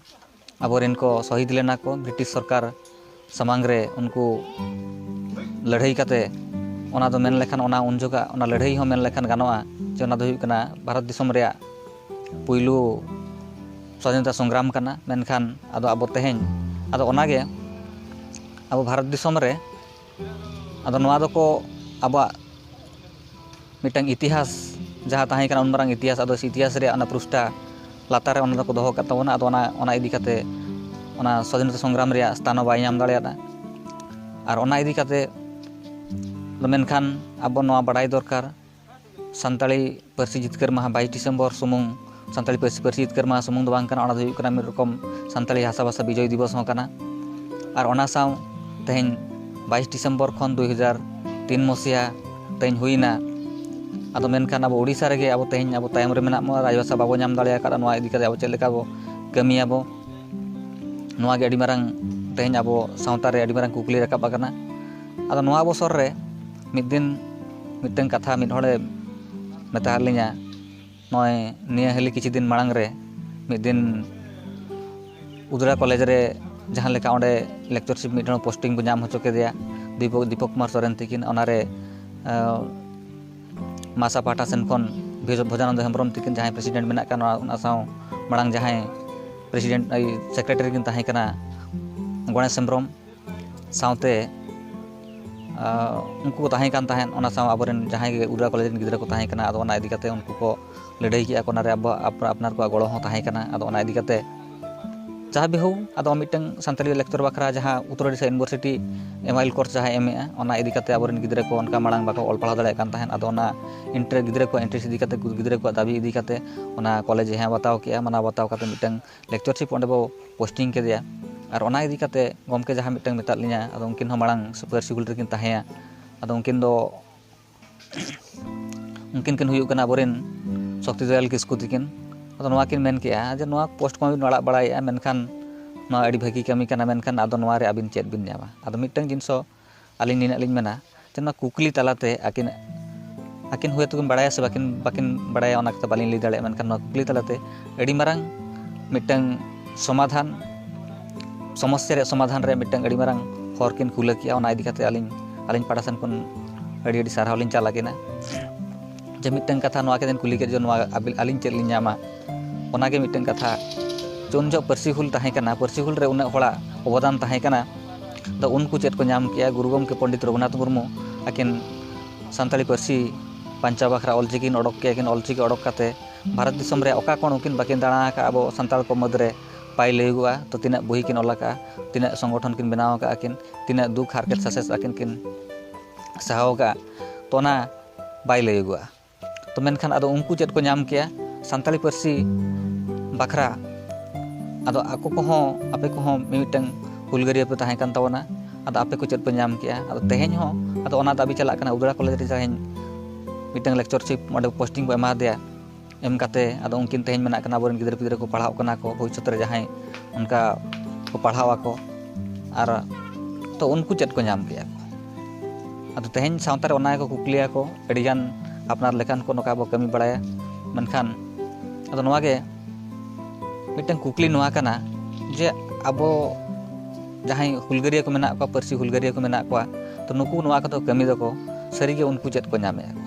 ᱟᱵᱚᱨᱮᱱ ᱠᱚ ᱥᱚᱦᱤᱫ ᱞᱮᱱᱟ ᱠᱚ ᱵᱨᱤᱴᱤᱥ ᱥᱚᱨᱠᱟᱨ ᱥᱟᱢᱟᱝ ᱨᱮ᱾ ᱩᱱᱠᱩ ᱞᱟᱹᱲᱦᱟᱹᱭ ᱠᱟᱛᱮ, ᱚᱱᱟ ᱫᱚ ᱢᱮᱱ ᱞᱮᱠᱷᱟᱱ, ᱚᱱᱟ ᱩᱱ ᱡᱚᱠᱷᱟ ᱚᱱᱟ ᱞᱟᱹᱲᱦᱟᱹᱭ ᱦᱚᱸ ᱢᱮᱱ ᱞᱮᱠᱷᱟᱱ ᱜᱟᱱᱚᱜᱼᱟ ᱡᱮ ᱚᱱᱟ ᱫᱚ ᱦᱩᱭᱩᱜ ᱠᱟᱱᱟ ᱵᱷᱟᱨᱚᱛ ᱫᱤᱥᱚᱢ ᱨᱮᱭᱟᱜ ᱯᱩᱭᱞᱩ ᱥᱣᱟᱫᱷᱤᱱᱚᱛᱟ ᱥᱚᱝᱜᱨᱟᱢ ᱠᱟᱱᱟ᱾ ᱢᱮᱱᱠᱷᱟᱱ ᱟᱫᱚ ᱟᱵᱚ ᱛᱮᱦᱮᱧ, ᱟᱫᱚ ᱚᱱᱟᱜᱮ ᱟᱵᱚ ᱵᱷᱟᱨᱚᱛ ᱫᱤᱥᱚᱢ ᱨᱮ, ᱟᱫᱚ ᱱᱚᱣᱟ ᱫᱚᱠᱚ ᱟᱵᱚᱣᱟᱜ ᱢᱤᱫᱴᱟᱝ ᱤᱛᱤᱦᱟᱥ ᱡᱟᱦᱟᱸ ᱛᱟᱦᱮᱸ ᱠᱟᱱᱟ, ᱩᱱ ᱢᱟᱨᱟᱝ ᱤᱛᱤᱦᱟᱥ, ᱟᱫᱚ ᱤᱛᱤᱦᱟᱥ ᱨᱮᱭᱟᱜ ᱚᱱᱟ ᱯᱨᱩᱥᱴᱟ ᱞᱟᱛᱟᱨ ᱨᱮ ᱚᱱᱟ ᱫᱚᱠᱚ ᱫᱚᱦᱚ ᱠᱟᱜ ᱛᱟᱵᱚᱱᱟ᱾ ᱟᱫᱚ ᱚᱱᱟ, ᱚᱱᱟ ᱤᱫᱤ ᱠᱟᱛᱮ ᱚᱱᱟ ᱥᱣᱟᱫᱷᱤᱱᱚᱛᱟ ᱥᱚᱝᱜᱨᱟᱢ ᱨᱮᱭᱟᱜ ᱥᱛᱷᱟᱱ ᱦᱚᱸ ᱵᱟᱭ ᱧᱟᱢ ᱫᱟᱲᱮᱭᱟᱫᱟ᱾ ᱟᱨ ᱚᱱᱟ ᱤᱫᱤ ᱠᱟᱛᱮ ᱫᱚ ᱢᱮᱱᱠᱷᱟᱱ ᱟᱵᱚ ᱱᱚᱣᱟ ᱵᱟᱰᱟᱭ ᱫᱚᱨᱠᱟᱨ, ᱥᱟᱱᱛᱟᱲᱤ ᱯᱟᱹᱨᱥᱤ ᱡᱤᱛᱠᱟᱹᱨ ᱢᱟᱦᱟ ᱵᱟᱭᱤᱥ ᱰᱤᱥᱮᱢᱵᱚᱨ ᱥᱩᱢᱩᱝ, ᱥᱟᱱᱛᱟᱲᱤ ᱯᱟᱹᱨᱥᱤ, ᱯᱟᱹᱨᱥᱤ ᱡᱤᱛᱠᱟᱹᱨ ᱢᱟᱦᱟ ᱥᱩᱢᱩᱝ ᱫᱚ ᱵᱟᱝ ᱠᱟᱱᱟ, ᱚᱱᱟ ᱫᱚ ᱦᱩᱭᱩᱜ ᱠᱟᱱᱟ ᱢᱤᱫ ᱨᱚᱠᱚᱢ ᱥᱟᱱᱛᱟᱲᱤ ᱦᱟᱥᱟ ᱵᱷᱟᱥᱟ ᱵᱤᱡᱚᱭ ᱫᱤᱵᱚᱥ ᱦᱚᱸ ᱠᱟᱱᱟ᱾ ᱟᱨ ᱚᱱᱟ ᱥᱟᱶ ᱛᱮᱦᱮᱧ ᱵᱟᱭᱤᱥ ᱰᱤᱥᱮᱢᱵᱚᱨ ᱠᱷᱚᱱ ᱫᱩᱭ ᱦᱟᱡᱟᱨ ᱛᱤᱱ ᱢᱚᱥᱤᱦᱟ ᱛᱮᱦᱮᱧ ᱦᱩᱭᱱᱟ᱾ ᱟᱫᱚ ᱢᱮᱱᱠᱷᱟᱱ ᱟᱵᱚ ᱳᱰᱤᱥᱟ ᱨᱮᱜᱮ ᱟᱵᱚ ᱛᱮᱦᱮᱧ ᱟᱵᱚ ᱛᱟᱭᱚᱢ ᱨᱮ ᱢᱮᱱᱟᱜ ᱵᱚᱱᱟ, ᱟᱭᱳ ᱵᱷᱟᱥᱟ ᱵᱟᱵᱚ ᱧᱟᱢ ᱫᱟᱲᱮ ᱟᱠᱟᱫᱟ᱾ ᱱᱚᱣᱟ ᱤᱫᱤ ᱠᱟᱛᱮ ᱟᱵᱚ ᱪᱮᱫ ᱞᱮᱠᱟ ᱵᱚ ᱠᱟᱹᱢᱤᱭᱟᱵᱚ, ᱱᱚᱣᱟ ᱜᱮ ᱟᱹᱰᱤ ᱢᱟᱨᱟᱝ ᱛᱮᱦᱮᱧ ᱟᱵᱚ ᱥᱟᱶᱛᱟ ᱨᱮ ᱟᱹᱰᱤ ᱢᱟᱨᱟᱝ ᱠᱩᱠᱞᱤ ᱨᱟᱠᱟᱵ ᱟᱠᱟᱱᱟ᱾ ᱟᱫᱚ ᱱᱚᱣᱟ ᱚᱵᱚᱥᱚᱨ ᱨᱮ ᱢᱤᱫ ᱫᱤᱱ ᱢᱤᱫᱴᱟᱝ ᱠᱟᱛᱷᱟ ᱢᱤᱫ ᱦᱚᱲᱮ ᱢᱮᱛᱟ ᱞᱤᱧᱟ, ᱱᱚᱜᱼᱚᱭ ᱱᱤᱭᱟᱹ ᱦᱟᱹᱞᱤ ᱠᱤᱪᱷᱩ ᱫᱤᱱ ᱢᱟᱲᱟᱝ ᱨᱮ ᱢᱤᱫ ᱫᱤᱱ ᱩᱫᱽᱲᱟ ᱠᱚᱞᱮᱡᱽ ᱨᱮ ᱡᱟᱦᱟᱸ ᱞᱮᱠᱟ ᱚᱸᱰᱮ lectureship ᱢᱤᱫ ᱦᱚᱲ posting ᱵᱚ ᱧᱟᱢ ᱦᱚᱪᱚ ᱠᱮᱫᱮᱭᱟ ᱫᱤᱯᱚᱠ, ᱫᱤᱯᱚᱠ ᱠᱩᱢᱟᱨ ᱥᱚᱨᱮᱱ ᱛᱤᱠᱤᱱ, ᱚᱱᱟᱨᱮ, ᱟᱸ, ᱢᱟᱥᱟ ᱯᱟᱦᱴᱟ ᱥᱮᱱ ᱠᱷᱚᱱ ᱵᱷᱚᱡ-, ᱵᱷᱚᱡᱟᱱᱚᱱᱫᱚ ᱦᱮᱢᱵᱨᱚᱢ ᱛᱤᱠᱤᱱ ᱡᱟᱦᱟᱸᱭ president ᱢᱮᱱᱟᱜ ᱠᱟᱱ, ᱚᱱᱟ, ᱚᱱᱟ ᱥᱟᱶ ᱢᱟᱲᱟᱝ ᱡᱟᱦᱟᱸᱭ president, ᱟᱭ, secretary ᱠᱤᱱ ᱛᱟᱦᱮᱸ ᱠᱟᱱᱟ ᱜᱚᱬᱮᱥ ᱦᱮᱢᱵᱨᱚᱢ, ᱥᱟᱶᱛᱮ, ᱟᱸ, ᱩᱱᱠᱩ ᱠᱚ ᱛᱟᱦᱮᱸ ᱠᱟᱱ ᱛᱟᱦᱮᱸᱫ, ᱚᱱᱟ ᱥᱟᱶ ᱟᱵᱚᱨᱮᱱ ᱡᱟᱦᱟᱸᱭ ᱜᱮ ᱩᱫᱽᱲᱟ ᱠᱚᱞᱮᱡᱽ ᱨᱮᱱ ᱜᱤᱫᱽᱨᱟᱹ ᱠᱚ ᱛᱟᱦᱮᱸ ᱠᱟᱱᱟ᱾ ᱟᱫᱚ ᱚᱱᱟ ᱤᱫᱤ ᱠᱟᱛᱮ ᱩᱱᱠᱩ ᱠᱚ ᱞᱟᱹᱲᱦᱟᱹᱭ ᱠᱮᱜᱼᱟ ᱠᱚ, ᱚᱱᱟᱨᱮ ᱟᱵᱚᱣᱟᱜ ᱟᱯ-, ᱟᱯᱱᱟᱨ ᱠᱚᱣᱟᱜ ᱜᱚᱲᱚ ᱦᱚᱸ ᱛᱟᱦᱮᱸ ᱠᱟᱱᱟ᱾ ᱟᱫᱚ ᱚᱱᱟ ᱤᱫᱤ ᱠᱟᱛᱮ ᱡᱟᱦᱟᱸ ᱵᱤᱦᱩ, ᱟᱫᱚ ᱢᱤᱫᱴᱟᱝ ᱥᱟᱱᱛᱟᱲᱤ lecture ᱵᱟᱠᱷᱨᱟ ᱡᱟᱦᱟᱸ ᱩᱛᱛᱚᱨ ᱳᱰᱤᱥᱟ University MIL course ᱡᱟᱦᱟᱸᱭ ᱮᱢᱮᱜᱼᱟ, ᱚᱱᱟ ᱤᱫᱤ ᱠᱟᱛᱮ ᱟᱵᱚᱨᱮᱱ ᱜᱤᱫᱽᱨᱟᱹ ᱠᱚ ᱚᱱᱠᱟ ᱢᱟᱲᱟᱝ ᱵᱟᱠᱚ ᱚᱞ ᱯᱟᱲᱦᱟᱣ ᱫᱟᱲᱮᱭᱟᱜ ᱠᱟᱱ ᱛᱟᱦᱮᱸᱫ᱾ ᱟᱫᱚ ᱚᱱᱟ ᱤᱱᱴᱟᱨ-, ᱜᱤᱫᱽᱨᱟᱹ ᱠᱚᱣᱟᱜ interest ᱤᱫᱤ ᱠᱟᱛᱮ, ᱜᱤᱫᱽᱨᱟᱹ ᱠᱚᱣᱟᱜ ᱫᱟᱹᱵᱤ ᱤᱫᱤ ᱠᱟᱛᱮ ᱚᱱᱟ ᱠᱚᱞᱮᱡᱽ ᱮ ᱦᱮᱸ ᱵᱟᱛᱟᱣ ᱠᱮᱜᱼᱟ, ᱢᱟᱱᱟᱣ ᱵᱟᱛᱟᱣ ᱠᱟᱛᱮ ᱢᱤᱫᱴᱟᱝ lectureship ᱚᱸᱰᱮ ᱵᱚ posting ᱠᱮᱫᱮᱭᱟ᱾ ᱟᱨ ᱚᱱᱟ ᱤᱫᱤ ᱠᱟᱛᱮ ᱜᱚᱢᱠᱮ ᱡᱟᱦᱟᱸ ᱢᱤᱫᱴᱟᱝ ᱢᱮᱛᱟᱫ ᱞᱤᱧᱟ, ᱟᱫᱚ ᱩᱱᱠᱤᱱ ᱦᱚᱸ ᱢᱟᱲᱟᱝ ᱥᱩᱯᱟᱹᱨ ᱥᱤᱠᱩᱞ ᱨᱮᱠᱤᱱ ᱛᱟᱦᱮᱸᱭᱟ᱾ ᱟᱫᱚ ᱩᱱᱠᱤᱱ ᱫᱚ, ᱩᱱᱠᱤᱱ ᱠᱤᱱ ᱦᱩᱭᱩᱜ ᱠᱟᱱᱟ ᱟᱵᱚᱨᱮᱱ ᱥᱚᱠᱛᱤ ᱫᱚᱭᱟᱞ ᱠᱤᱥᱠᱩ ᱛᱤᱠᱤᱱ᱾ ᱟᱫᱚ ᱱᱚᱣᱟ ᱠᱤᱱ ᱢᱮᱱ ᱠᱮᱜᱼᱟ ᱡᱮ, "ᱱᱚᱣᱟ post ᱠᱚᱢᱟ ᱵᱤᱱ ᱟᱲᱟᱜ ᱵᱟᱲᱟᱭᱮᱜᱼᱟ, ᱢᱮᱱᱠᱷᱟᱱ ᱱᱚᱣᱟ ᱟᱹᱰᱤ ᱵᱷᱟᱹᱜᱤ ᱠᱟᱹᱢᱤ ᱠᱟᱱᱟ, ᱢᱮᱱᱠᱷᱟᱱ ᱟᱫᱚ ᱱᱚᱣᱟ ᱨᱮ ᱟᱹᱵᱤᱱ ᱪᱮᱫ ᱵᱤᱱ ᱧᱟᱢᱟ?" ᱟᱫᱚ ᱢᱤᱫᱴᱟᱝ ᱡᱤᱱᱤᱥ ᱦᱚᱸ ᱟᱹᱞᱤᱧ ᱱᱤᱱᱟᱹᱜ ᱞᱤᱧ ᱢᱮᱱᱟ ᱡᱮ ᱱᱚᱣᱟ ᱠᱩᱠᱞᱤ ᱛᱟᱞᱟᱛᱮ ᱟᱹᱠᱤᱱ, ᱟᱹᱠᱤᱱ ᱦᱚᱭᱛᱳ ᱠᱤᱱ ᱵᱟᱲᱟᱭᱟ ᱥᱮ ᱵᱟᱹᱠᱤᱱ, ᱵᱟᱹᱠᱤᱱ ᱵᱟᱲᱟᱭᱟ, ᱚᱱᱟ ᱠᱟᱛᱷᱟ ᱵᱟᱹᱞᱤᱧ ᱞᱟᱹᱭ ᱫᱟᱲᱮᱭᱟᱜᱼᱟ, ᱢᱮᱱᱠᱷᱟᱱ ᱱᱚᱣᱟ ᱠᱩᱠᱞᱤ ᱛᱟᱞᱟᱛᱮ ᱟᱹᱰᱤ ᱢᱟᱨᱟᱝ ᱢᱤᱫᱴᱟᱝ ᱥᱚᱢᱟᱫᱷᱟᱱ, ᱥᱚᱢᱚᱥᱥᱟ ᱨᱮᱭᱟᱜ ᱥᱚᱢᱟᱫᱷᱟᱱ ᱨᱮ ᱢᱤᱫᱴᱟᱝ ᱟᱹᱰᱤ ᱢᱟᱨᱟᱝ ᱦᱚᱨ ᱠᱤᱱ ᱠᱷᱩᱞᱟᱹ ᱠᱮᱜᱼᱟ᱾ ᱚᱱᱟ ᱤᱫᱤ ᱠᱟᱛᱮ ᱟᱹᱞᱤᱧ, ᱟᱹᱞᱤᱧ ᱯᱟᱦᱴᱟ ᱥᱮᱱ ᱠᱷᱚᱱ ᱟᱹᱰᱤ ᱟᱹᱰᱤ ᱥᱟᱨᱦᱟᱣ ᱞᱤᱧ ᱪᱟᱞ ᱟᱹᱠᱤᱱᱟ᱾ ᱡᱮ ᱢᱤᱫᱴᱟᱝ ᱠᱟᱛᱷᱟ ᱱᱚᱣᱟ ᱠᱟᱛᱮᱧ ᱠᱩᱞᱤ ᱠᱮᱫ ᱡᱮ ᱱᱚᱣᱟ ᱟᱹᱵᱤ-, ᱟᱹᱞᱤᱧ ᱪᱮᱫ ᱞᱤᱧ ᱧᱟᱢᱟ? ᱚᱱᱟᱜᱮ ᱢᱤᱫᱴᱟᱝ ᱠᱟᱛᱷᱟ᱾ ᱡᱮ ᱩᱱ ᱡᱚᱦᱚᱜ ᱯᱟᱹᱨᱥᱤ ᱦᱩᱞ ᱛᱟᱦᱮᱸ ᱠᱟᱱᱟ, ᱯᱟᱹᱨᱥᱤ ᱦᱩᱞ ᱨᱮ ᱩᱱᱟᱹᱜ ᱦᱚᱲᱟᱜ ᱚᱵᱚᱫᱟᱱ ᱛᱟᱦᱮᱸ ᱠᱟᱱᱟ, ᱫᱚ ᱩᱱᱠᱩ ᱪᱮᱫ ᱠᱚ ᱧᱟᱢ ᱠᱮᱜᱼᱟ? ᱜᱩᱨᱩ ᱜᱚᱢᱠᱮ ᱯᱚᱱᱰᱤᱛ ᱨᱚᱜᱷᱩᱱᱟᱛᱷ ᱢᱩᱨᱢᱩ ᱟᱹᱠᱤᱱ ᱥᱟᱱᱛᱟᱲᱤ ᱯᱟᱹᱨᱥᱤ ᱵᱟᱧᱪᱟᱣ ᱵᱟᱠᱷᱨᱟ ᱚᱞᱪᱤᱠᱤ ᱠᱤᱱ ᱚᱰᱚᱠ ᱠᱮᱜᱼᱟ, ᱠᱤᱱ ᱚᱞᱪᱤᱠᱤ ᱚᱰᱚᱠ ᱠᱟᱛᱮ ᱵᱷᱟᱨᱚᱛ ᱫᱤᱥᱚᱢ ᱨᱮ ᱚᱠᱟ ᱠᱚ ᱩᱱᱠᱤᱱ ᱵᱟᱹᱠᱤᱱ ᱫᱟᱬᱟ ᱟᱠᱟᱫ ᱟᱵᱚ ᱥᱟᱱᱛᱟᱲ ᱠᱚ ᱢᱩᱫᱽᱨᱮ ᱵᱟᱭ ᱞᱟᱹᱭᱚᱜᱚᱜᱼᱟ᱾ ᱛᱚ ᱛᱤᱱᱟᱹᱜ ᱵᱳᱭ ᱠᱤᱱ ᱚᱞ ᱟᱠᱟᱫᱼᱟ, ᱛᱤᱱᱟᱹᱜ ᱥᱚᱝᱜᱚᱴᱷᱚᱱ ᱠᱤᱱ ᱵᱮᱱᱟᱣ ᱟᱠᱟᱫᱼᱟ ᱠᱤᱱ, ᱛᱤᱱᱟᱹᱜ ᱫᱩᱠ ᱦᱟᱨᱠᱮᱛ ᱥᱟᱥᱮᱛ ᱟᱹᱠᱤᱱ ᱠᱤᱱ ᱥᱟᱦᱟᱣ ᱟᱠᱟᱫᱼᱟ, ᱛᱚ ᱚᱱᱟ ᱵᱟᱭ ᱞᱟᱹᱭᱚᱜᱚᱜᱼᱟ᱾ ᱛᱚ ᱢᱮᱱᱠᱷᱟᱱ ᱟᱫᱚ ᱩᱱᱠᱩ ᱪᱮᱫ ᱠᱚ ᱧᱟᱢ ᱠᱮᱜᱼᱟ ᱥᱟᱱᱛᱟᱲᱤ ᱯᱟᱹᱨᱥᱤ ᱵᱟᱠᱷᱨᱟ? ᱟᱫᱚ ᱟᱠᱚ ᱠᱚᱦᱚᱸ, ᱟᱯᱮ ᱠᱚᱦᱚᱸ ᱢᱤᱢᱤᱫᱴᱟᱝ ᱦᱩᱞᱜᱟᱹᱨᱤᱭᱟᱹ ᱯᱮ ᱛᱟᱦᱮᱸ ᱠᱟᱱ ᱛᱟᱵᱚᱱᱟ, ᱟᱫᱚ ᱟᱯᱮ ᱠᱚ ᱪᱮᱫ ᱯᱮ ᱧᱟᱢ ᱠᱮᱜᱼᱟ? ᱟᱫᱚ ᱛᱮᱦᱮᱧ ᱦᱚᱸ ᱟᱫᱚ ᱚᱱᱟ ᱫᱟᱹᱵᱤ ᱪᱟᱞᱟᱜ ᱠᱟᱱᱟ᱾ ᱩᱫᱽᱲᱟ ᱠᱚᱞᱮᱡᱽ ᱨᱮ ᱛᱮᱦᱮᱧ ᱢᱤᱫᱴᱟᱝ lectureship ᱚᱸᱰᱮ posting ᱠᱚ ᱮᱢᱟ ᱫᱮᱭᱟ, ᱮᱢ ᱠᱟᱛᱮ ᱟᱫᱚ ᱩᱱᱠᱤᱱ ᱛᱮᱦᱮᱧ ᱢᱮᱱᱟᱜ ᱠᱤᱱᱟ ᱟᱵᱚᱨᱮᱱ ᱜᱤᱫᱽᱨᱟᱹ ᱯᱤᱫᱽᱨᱟᱹ ᱠᱚ ᱯᱟᱲᱦᱟᱜ ᱠᱟᱱᱟ ᱠᱚ, ᱵᱷᱚᱵᱤᱥᱥᱚᱛ ᱨᱮ ᱡᱟᱦᱟᱸᱭ ᱚᱱᱠᱟ ᱠᱚ ᱯᱟᱲᱦᱟᱣ ᱟᱠᱚ, ᱟᱨ ᱛᱚ ᱩᱱᱠᱩ ᱪᱮᱫ ᱠᱚ ᱧᱟᱢ ᱠᱮᱜᱼᱟ ᱠᱚ? ᱟᱫᱚ ᱛᱮᱦᱮᱧ ᱥᱟᱶᱛᱟ ᱨᱮ ᱚᱱᱟ ᱜᱮᱠᱚ ᱠᱩᱠᱞᱤᱭᱟ ᱠᱚ, ᱟᱹᱰᱤᱜᱟᱱ ᱟᱯᱱᱟᱨ ᱞᱮᱠᱟᱱ ᱠᱚ ᱱᱚᱝᱠᱟ ᱵᱚ ᱠᱟᱹᱢᱤ ᱵᱟᱲᱟᱭᱟ᱾ ᱢᱮᱱᱠᱷᱟᱱ ᱟᱫᱚ ᱱᱚᱣᱟ ᱜᱮ ᱢᱤᱫᱴᱟᱝ ᱠᱩᱠᱞᱤ ᱱᱚᱣᱟ ᱠᱟᱱᱟ ᱡᱮ ᱟᱵᱚ ᱡᱟᱦᱟᱸᱭ ᱦᱩᱞᱜᱟᱹᱨᱤᱭᱟᱹ ᱠᱚ ᱢᱮᱱᱟᱜ ᱠᱚᱣᱟ, ᱯᱟᱹᱨᱥᱤ ᱦᱩᱞᱜᱟᱹᱨᱤᱭᱟᱹ ᱠᱚ ᱢᱮᱱᱟᱜ ᱠᱚᱣᱟ, ᱛᱚ ᱱᱩᱠᱩ ᱱᱚᱣᱟ ᱠᱚᱫᱚ ᱠᱟᱹᱢᱤ ᱫᱚᱠᱚ ᱥᱟᱹᱨᱤᱜᱮ ᱩᱱᱠᱩ ᱪᱮᱫ ᱠᱚ ᱧᱟᱢᱮᱜᱼᱟ ᱠᱚ?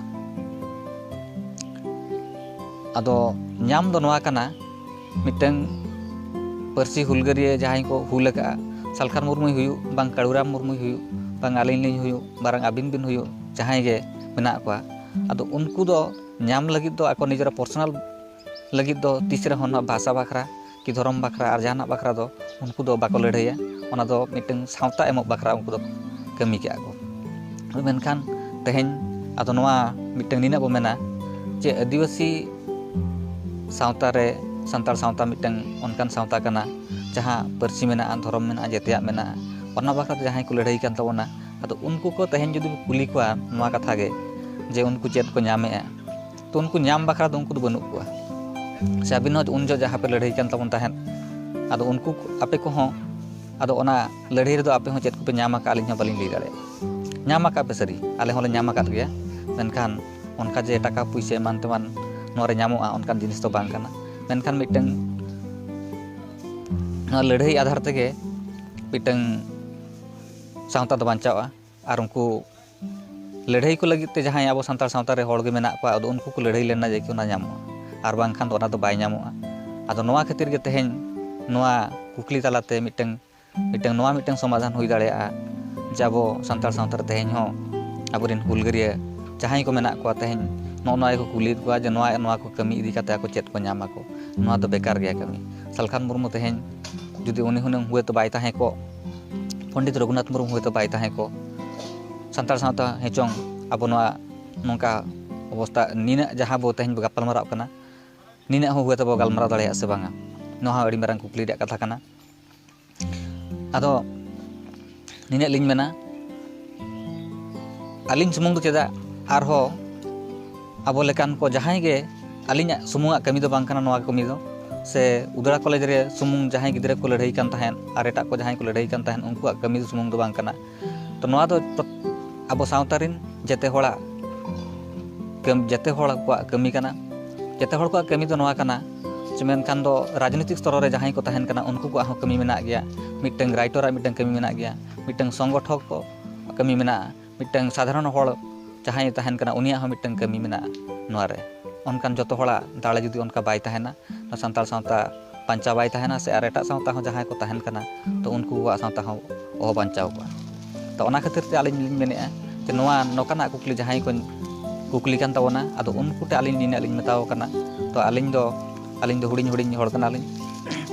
ᱟᱫᱚ ᱧᱟᱢ ᱫᱚ ᱱᱚᱣᱟ ᱠᱟᱱᱟ, ᱢᱤᱫᱴᱟᱝ ᱯᱟᱹᱨᱥᱤ ᱦᱩᱞᱜᱟᱹᱨᱤᱭᱟᱹ ᱡᱟᱦᱟᱸᱭ ᱠᱚ ᱦᱩᱞ ᱟᱠᱟᱫᱼᱟ, ᱥᱟᱞᱠᱷᱟᱱ ᱢᱩᱨᱢᱩᱭ ᱦᱩᱭᱩᱜ, ᱵᱟᱝ ᱠᱟᱹᱲᱩᱨᱟᱢ ᱢᱩᱨᱢᱩᱭ ᱦᱩᱭᱩᱜ, ᱵᱟᱝ ᱟᱹᱞᱤᱧ ᱞᱤᱧ ᱦᱩᱭᱩᱜ, ᱵᱟᱨᱟᱝ ᱟᱹᱵᱤᱱ ᱵᱤᱱ ᱦᱩᱭᱩᱜ, ᱡᱟᱦᱟᱸᱭ ᱜᱮ ᱢᱮᱱᱟᱜ ᱠᱚᱣᱟ, ᱟᱫᱚ ᱩᱱᱠᱩ ᱫᱚ ᱧᱟᱢ ᱞᱟᱹᱜᱤᱫ ᱫᱚ ᱟᱠᱚ ᱱᱤᱡᱮᱨᱟᱜ personal ᱞᱟᱹᱜᱤᱫ ᱫᱚ ᱛᱤᱥ ᱨᱮᱦᱚᱸ ᱱᱚᱣᱟ ᱵᱷᱟᱥᱟ ᱵᱟᱠᱷᱨᱟ ᱠᱤ ᱫᱷᱚᱨᱚᱢ ᱵᱟᱠᱷᱨᱟ ᱟᱨ ᱡᱟᱦᱟᱱᱟᱜ ᱵᱟᱠᱷᱨᱟ ᱫᱚ ᱩᱱᱠᱩ ᱫᱚ ᱵᱟᱠᱚ ᱞᱟᱹᱲᱦᱟᱹᱭᱟ᱾ ᱚᱱᱟ ᱫᱚ ᱢᱤᱫᱴᱟᱝ ᱥᱟᱶᱛᱟ ᱮᱢᱚᱜ ᱵᱟᱠᱷᱨᱟ ᱩᱱᱠᱩ ᱫᱚ ᱠᱟᱹᱢᱤ ᱠᱮᱜᱼᱟ ᱠᱚ᱾ ᱢᱮᱱᱠᱷᱟᱱ ᱛᱮᱦᱮᱧ ᱟᱫᱚ ᱱᱚᱣᱟ ᱢᱤᱫᱴᱟᱝ ᱱᱤᱱᱟᱹᱜ ᱵᱚ ᱢᱮᱱᱟ ᱡᱮ ᱟᱹᱫᱤᱵᱟᱹᱥᱤ ᱥᱟᱶᱛᱟ ᱨᱮ, ᱥᱟᱱᱛᱟᱲ ᱥᱟᱶᱛᱟ ᱢᱤᱫᱴᱟᱝ ᱚᱱᱠᱟᱱ ᱥᱟᱶᱛᱟ ᱠᱟᱱᱟ ᱡᱟᱦᱟᱸ ᱯᱟᱹᱨᱥᱤ ᱢᱮᱱᱟᱜᱼᱟ, ᱫᱷᱚᱨᱚᱢ ᱢᱮᱱᱟᱜᱼᱟ, ᱡᱮᱛᱮᱭᱟᱜ ᱢᱮᱱᱟᱜᱼᱟ, ᱚᱱᱟ ᱵᱟᱠᱷᱨᱟ ᱛᱮ ᱡᱟᱦᱟᱸᱭ ᱠᱚ ᱞᱟᱹᱲᱦᱟᱹᱭ ᱠᱟᱱ ᱛᱟᱵᱚᱱᱟ᱾ ᱟᱫᱚ ᱩᱱᱠᱩ ᱠᱚ ᱛᱮᱦᱮᱧ ᱡᱩᱫᱤ ᱵᱚ ᱠᱩᱞᱤ ᱠᱚᱣᱟ ᱱᱚᱣᱟ ᱠᱟᱛᱷᱟ ᱜᱮ ᱡᱮ ᱩᱱᱠᱩ ᱪᱮᱫ ᱠᱚ ᱧᱟᱢᱮᱜᱼᱟ, ᱛᱚ ᱩᱱᱠᱩ ᱧᱟᱢ ᱵᱟᱠᱷᱨᱟ ᱫᱚ ᱩᱱᱠᱩ ᱫᱚ ᱵᱟᱹᱱᱩᱜ ᱠᱚᱣᱟ᱾ ᱥᱮ ᱟᱹᱵᱤᱱ ᱦᱚᱸ ᱩᱱ ᱡᱚᱦᱚᱜ ᱡᱟᱦᱟᱸ ᱯᱮ ᱞᱟᱹᱲᱦᱟᱹᱭ ᱠᱟᱱ ᱛᱟᱵᱚᱱ ᱛᱟᱦᱮᱸᱫ, ᱟᱫᱚ ᱩᱱᱠᱩ, ᱟᱯᱮ ᱠᱚᱦᱚᱸ ᱟᱫᱚ ᱚᱱᱟ ᱞᱟᱹᱲᱦᱟᱹᱭ ᱨᱮᱫᱚ ᱟᱯᱮ ᱦᱚᱸ ᱪᱮᱫ ᱠᱚᱯᱮ ᱧᱟᱢ ᱟᱠᱟᱫᱼᱟ, ᱟᱹᱞᱤᱧ ᱦᱚᱸ ᱵᱟᱹᱞᱤᱧ ᱞᱟᱹᱭ ᱫᱟᱲᱮᱭᱟᱜᱼᱟ᱾ ᱧᱟᱢ ᱟᱠᱟᱫ ᱯᱮ ᱥᱟᱹᱨᱤ, ᱟᱞᱮ ᱦᱚᱸᱞᱮ ᱧᱟᱢ ᱟᱠᱟᱫ ᱜᱮᱭᱟ, ᱢᱮᱱᱠᱷᱟᱱ ᱚᱱᱠᱟ ᱡᱮ ᱴᱟᱠᱟ ᱯᱩᱭᱥᱟᱹ ᱮᱢᱟᱱ ᱛᱮᱢᱟᱱ ᱱᱚᱣᱟ ᱨᱮ ᱧᱟᱢᱚᱜᱼᱟ, ᱚᱱᱠᱟᱱ ᱡᱤᱱᱤᱥ ᱫᱚ ᱵᱟᱝ ᱠᱟᱱᱟ᱾ ᱢᱮᱱᱠᱷᱟᱱ ᱢᱤᱫᱴᱟᱝ ᱱᱚᱣᱟ ᱞᱟᱹᱲᱦᱟᱹᱭ ᱟᱫᱷᱟᱨ ᱛᱮᱜᱮ ᱢᱤᱫᱴᱟᱝ ᱥᱟᱶᱛᱟ ᱫᱚ ᱵᱟᱧᱪᱟᱣᱼᱟ᱾ ᱟᱨ ᱩᱱᱠᱩ ᱞᱟᱹᱲᱦᱟᱹᱭ ᱠᱚ ᱞᱟᱹᱜᱤᱫ ᱛᱮ ᱡᱟᱦᱟᱸᱭ ᱟᱵᱚ ᱥᱟᱱᱛᱟᱲ ᱥᱟᱶᱛᱟ ᱨᱮ ᱦᱚᱲ ᱜᱮ ᱢᱮᱱᱟᱜ ᱠᱚᱣᱟ, ᱟᱫᱚ ᱩᱱᱠᱩ ᱠᱚ ᱞᱟᱹᱲᱦᱟᱹᱭ ᱞᱮᱱᱟ ᱡᱮ ᱠᱤ ᱚᱱᱟ ᱧᱟᱢᱚᱜᱼᱟ, ᱟᱨ ᱵᱟᱝᱠᱷᱟᱱ ᱫᱚ ᱚᱱᱟ ᱫᱚ ᱵᱟᱭ ᱧᱟᱢᱚᱜᱼᱟ᱾ ᱟᱫᱚ ᱱᱚᱣᱟ ᱠᱷᱟᱹᱛᱤᱨ ᱜᱮ ᱛᱮᱦᱮᱧ ᱱᱚᱣᱟ ᱠᱩᱠᱞᱤ ᱛᱟᱞᱟᱛᱮ ᱢᱤᱫᱴᱟᱝ, ᱢᱤᱫᱴᱟᱝ, ᱱᱚᱣᱟ ᱢᱤᱫᱴᱟᱝ ᱥᱚᱢᱟᱫᱷᱟᱱ ᱦᱩᱭ ᱫᱟᱲᱮᱭᱟᱜᱼᱟ ᱡᱮ ᱟᱵᱚ ᱥᱟᱱᱛᱟᱲ ᱥᱟᱶᱛᱟ ᱨᱮ ᱛᱮᱦᱮᱧ ᱦᱚᱸ ᱟᱵᱚᱨᱮᱱ ᱦᱩᱞᱜᱟᱹᱨᱭᱟᱹ ᱡᱟᱦᱟᱸᱭ ᱠᱚ ᱢᱮᱱᱟᱜ ᱠᱚᱣᱟ, ᱛᱮᱦᱮᱧ ᱱᱚᱜᱼᱚ ᱱᱚᱣᱟ ᱜᱮᱠᱚ ᱠᱩᱞᱤᱭᱮᱫ ᱠᱚᱣᱟ ᱡᱮ ᱱᱚᱣᱟ, ᱱᱚᱣᱟ ᱠᱚ ᱠᱟᱹᱢᱤ ᱤᱫᱤ ᱠᱟᱛᱮ ᱟᱠᱚ ᱪᱮᱫ ᱠᱚ ᱧᱟᱢ ᱟᱠᱚ, ᱱᱚᱣᱟ ᱫᱚ ᱵᱮᱠᱟᱨ ᱜᱮᱭᱟ ᱠᱟᱹᱢᱤ᱾ ᱥᱟᱞᱠᱷᱟᱱ ᱢᱩᱨᱢᱩ ᱛᱮᱦᱮᱧ ᱡᱩᱫᱤ ᱩᱱᱤ ᱦᱩᱱᱟᱹᱝ ᱦᱩᱭᱛᱳ ᱵᱟᱭ ᱛᱟᱦᱮᱸ ᱠᱚᱜ, ᱯᱚᱱᱰᱤᱛ ᱨᱚᱜᱷᱩᱱᱟᱛᱷ ᱢᱩᱨᱢᱩ ᱦᱩᱭᱛᱳ ᱵᱟᱭ ᱛᱟᱦᱮᱸ ᱠᱚᱜ, ᱥᱟᱱᱛᱟᱲ ᱥᱟᱶᱛᱟ ᱦᱮᱸᱪᱚᱝ ᱟᱵᱚ ᱱᱚᱣᱟ ᱱᱚᱝᱠᱟ ᱚᱵᱚᱥᱛᱟ, ᱱᱤᱱᱟᱹᱜ ᱡᱟᱦᱟᱸ ᱵᱚ ᱛᱮᱦᱮᱧ ᱵᱚ ᱜᱟᱯᱟᱞᱢᱟᱨᱟᱜ ᱠᱟᱱᱟ, ᱱᱤᱱᱟᱹᱜ ᱦᱚᱸ ᱦᱩᱭᱛᱳ ᱵᱚ ᱜᱟᱞᱢᱟᱨᱟᱣ ᱫᱟᱲᱮᱭᱟᱜᱼᱟ ᱥᱮ ᱵᱟᱝᱟ, ᱱᱚᱣᱟ ᱦᱚᱸ ᱟᱹᱰᱤ ᱢᱟᱨᱟᱝ ᱠᱩᱠᱞᱤ ᱨᱮᱭᱟᱜ ᱠᱟᱛᱷᱟ ᱠᱟᱱᱟ᱾ ᱟᱫᱚ ᱱᱤᱱᱟᱹᱜ ᱞᱤᱧ ᱢᱮᱱᱟ, ᱟᱹᱞᱤᱧ ᱥᱩᱢᱩᱝ ᱫᱚ ᱪᱮᱫᱟᱜ, ᱟᱨᱦᱚᱸ ᱟᱵᱚ ᱞᱮᱠᱟᱱ ᱠᱚ ᱡᱟᱦᱟᱸᱭ ᱜᱮ, ᱟᱹᱞᱤᱧᱟᱜ ᱥᱩᱢᱩᱝᱟᱜ ᱠᱟᱹᱢᱤ ᱫᱚ ᱵᱟᱝ ᱠᱟᱱᱟ ᱱᱚᱣᱟ ᱠᱟᱹᱢᱤ ᱫᱚ, ᱥᱮ ᱩᱫᱽᱲᱟ ᱠᱚᱞᱮᱡᱽ ᱨᱮ ᱥᱩᱢᱩᱝ ᱡᱟᱦᱟᱸᱭ ᱜᱤᱫᱽᱨᱟᱹ ᱠᱚ ᱞᱟᱹᱲᱦᱟᱹᱭ ᱠᱟᱱ ᱛᱟᱦᱮᱸᱫ ᱟᱨ ᱮᱴᱟᱜ ᱠᱚ ᱡᱟᱦᱟᱸᱭ ᱠᱚ ᱞᱟᱹᱲᱦᱟᱹᱭ ᱠᱟᱱ ᱛᱟᱦᱮᱸᱫ, ᱩᱱᱠᱩᱣᱟᱜ ᱠᱟᱹᱢᱤ ᱫᱚ ᱥᱩᱢᱩᱝ ᱫᱚ ᱵᱟᱝ ᱠᱟᱱᱟ᱾ ᱛᱚ ᱱᱚᱣᱟ ᱫᱚ ᱯᱨᱚᱛ-, ᱟᱵᱚ ᱥᱟᱶᱛᱟ ᱨᱮᱱ ᱡᱮᱛᱮ ᱦᱚᱲᱟᱜ ᱠᱟᱹᱢ-, ᱡᱮᱛᱮ ᱦᱚᱲ ᱠᱚᱣᱟᱜ ᱠᱟᱹᱢᱤ ᱠᱟᱱᱟ᱾ ᱡᱮᱛᱮ ᱦᱚᱲ ᱠᱚᱣᱟᱜ ᱠᱟᱹᱢᱤ ᱫᱚ ᱱᱚᱣᱟ ᱠᱟᱱᱟ ᱡᱮ, ᱢᱮᱱᱠᱷᱟᱱ ᱫᱚ ᱨᱟᱡᱽᱱᱤᱛᱤᱠ ᱥᱛᱚᱨᱚ ᱨᱮ ᱡᱟᱦᱟᱸᱭ ᱠᱚ ᱛᱟᱦᱮᱱ ᱠᱟᱱᱟ, ᱩᱱᱠᱩ ᱠᱚᱣᱟᱜ ᱦᱚᱸ ᱠᱟᱹᱢᱤ ᱢᱮᱱᱟᱜ ᱜᱮᱭᱟ᱾ ᱢᱤᱫᱴᱟᱝ ᱨᱟᱭᱴᱚᱨᱟᱜ ᱢᱤᱫᱴᱟᱝ ᱠᱟᱹᱢᱤ ᱢᱮᱱᱟᱜ ᱜᱮᱭᱟ, ᱢᱤᱫᱴᱟᱝ ᱥᱚᱝᱜᱚᱴᱷᱚᱠ ᱠᱚ ᱠᱟᱹᱢᱤ ᱢᱮᱱᱟᱜᱼᱟ, ᱢᱤᱫᱴᱟᱝ ᱥᱟᱫᱷᱟᱨᱚᱱ ᱦᱚᱲ ᱡᱟᱦᱟᱸᱭ ᱛᱟᱦᱮᱱ ᱠᱟᱱᱟ, ᱩᱱᱤᱭᱟᱜ ᱦᱚᱸ ᱢᱤᱫᱴᱟᱝ ᱠᱟᱹᱢᱤ ᱢᱮᱱᱟᱜᱼᱟ ᱱᱚᱣᱟ ᱨᱮ᱾ ᱚᱱᱠᱟᱱ ᱡᱚᱛᱚ ᱦᱚᱲᱟᱜ ᱫᱟᱲᱮ ᱡᱩᱫᱤ ᱚᱱᱠᱟ ᱵᱟᱭ ᱛᱟᱦᱮᱱᱟ, ᱱᱚᱣᱟ ᱥᱟᱱᱛᱟᱲ ᱥᱟᱶᱛᱟ ᱵᱟᱧᱪᱟᱣ ᱵᱟᱭ ᱛᱟᱦᱮᱱᱟ, ᱥᱮ ᱟᱨ ᱮᱴᱟᱜ ᱥᱟᱶᱛᱟ ᱦᱚᱸ ᱡᱟᱦᱟᱸᱭ ᱠᱚ ᱛᱟᱦᱮᱱ ᱠᱟᱱᱟ, ᱛᱚ ᱩᱱᱠᱩᱣᱟᱜ ᱥᱟᱶᱛᱟ ᱦᱚᱸ ᱚᱦᱚ ᱵᱟᱧᱪᱟᱣ ᱠᱚᱜᱼᱟ᱾ ᱛᱚ ᱚᱱᱟ ᱠᱷᱟᱹᱛᱤᱨ ᱛᱮ ᱟᱹᱞᱤᱧ ᱞᱤᱧ ᱢᱮᱱᱮᱫᱼᱟ ᱡᱮ ᱱᱚᱣᱟ ᱱᱚᱝᱠᱟᱱᱟᱜ ᱠᱩᱠᱞᱤ ᱡᱟᱦᱟᱸᱭ ᱠᱚ ᱠᱩᱠᱞᱤ ᱠᱟᱱ ᱛᱟᱵᱚᱱᱟ, ᱟᱫᱚ ᱩᱱᱠᱩ ᱴᱷᱮᱱ ᱟᱹᱞᱤᱧ ᱱᱤᱱᱟᱹᱜ ᱞᱤᱧ ᱢᱮᱛᱟᱣ ᱠᱟᱱᱟ᱾ ᱛᱚ ᱟᱹᱞᱤᱧ ᱫᱚ, ᱟᱹᱞᱤᱧ ᱫᱚ ᱦᱩᱰᱤᱧ ᱦᱩᱰᱤᱧ ᱦᱚᱲ ᱠᱟᱱᱟᱞᱤᱧ,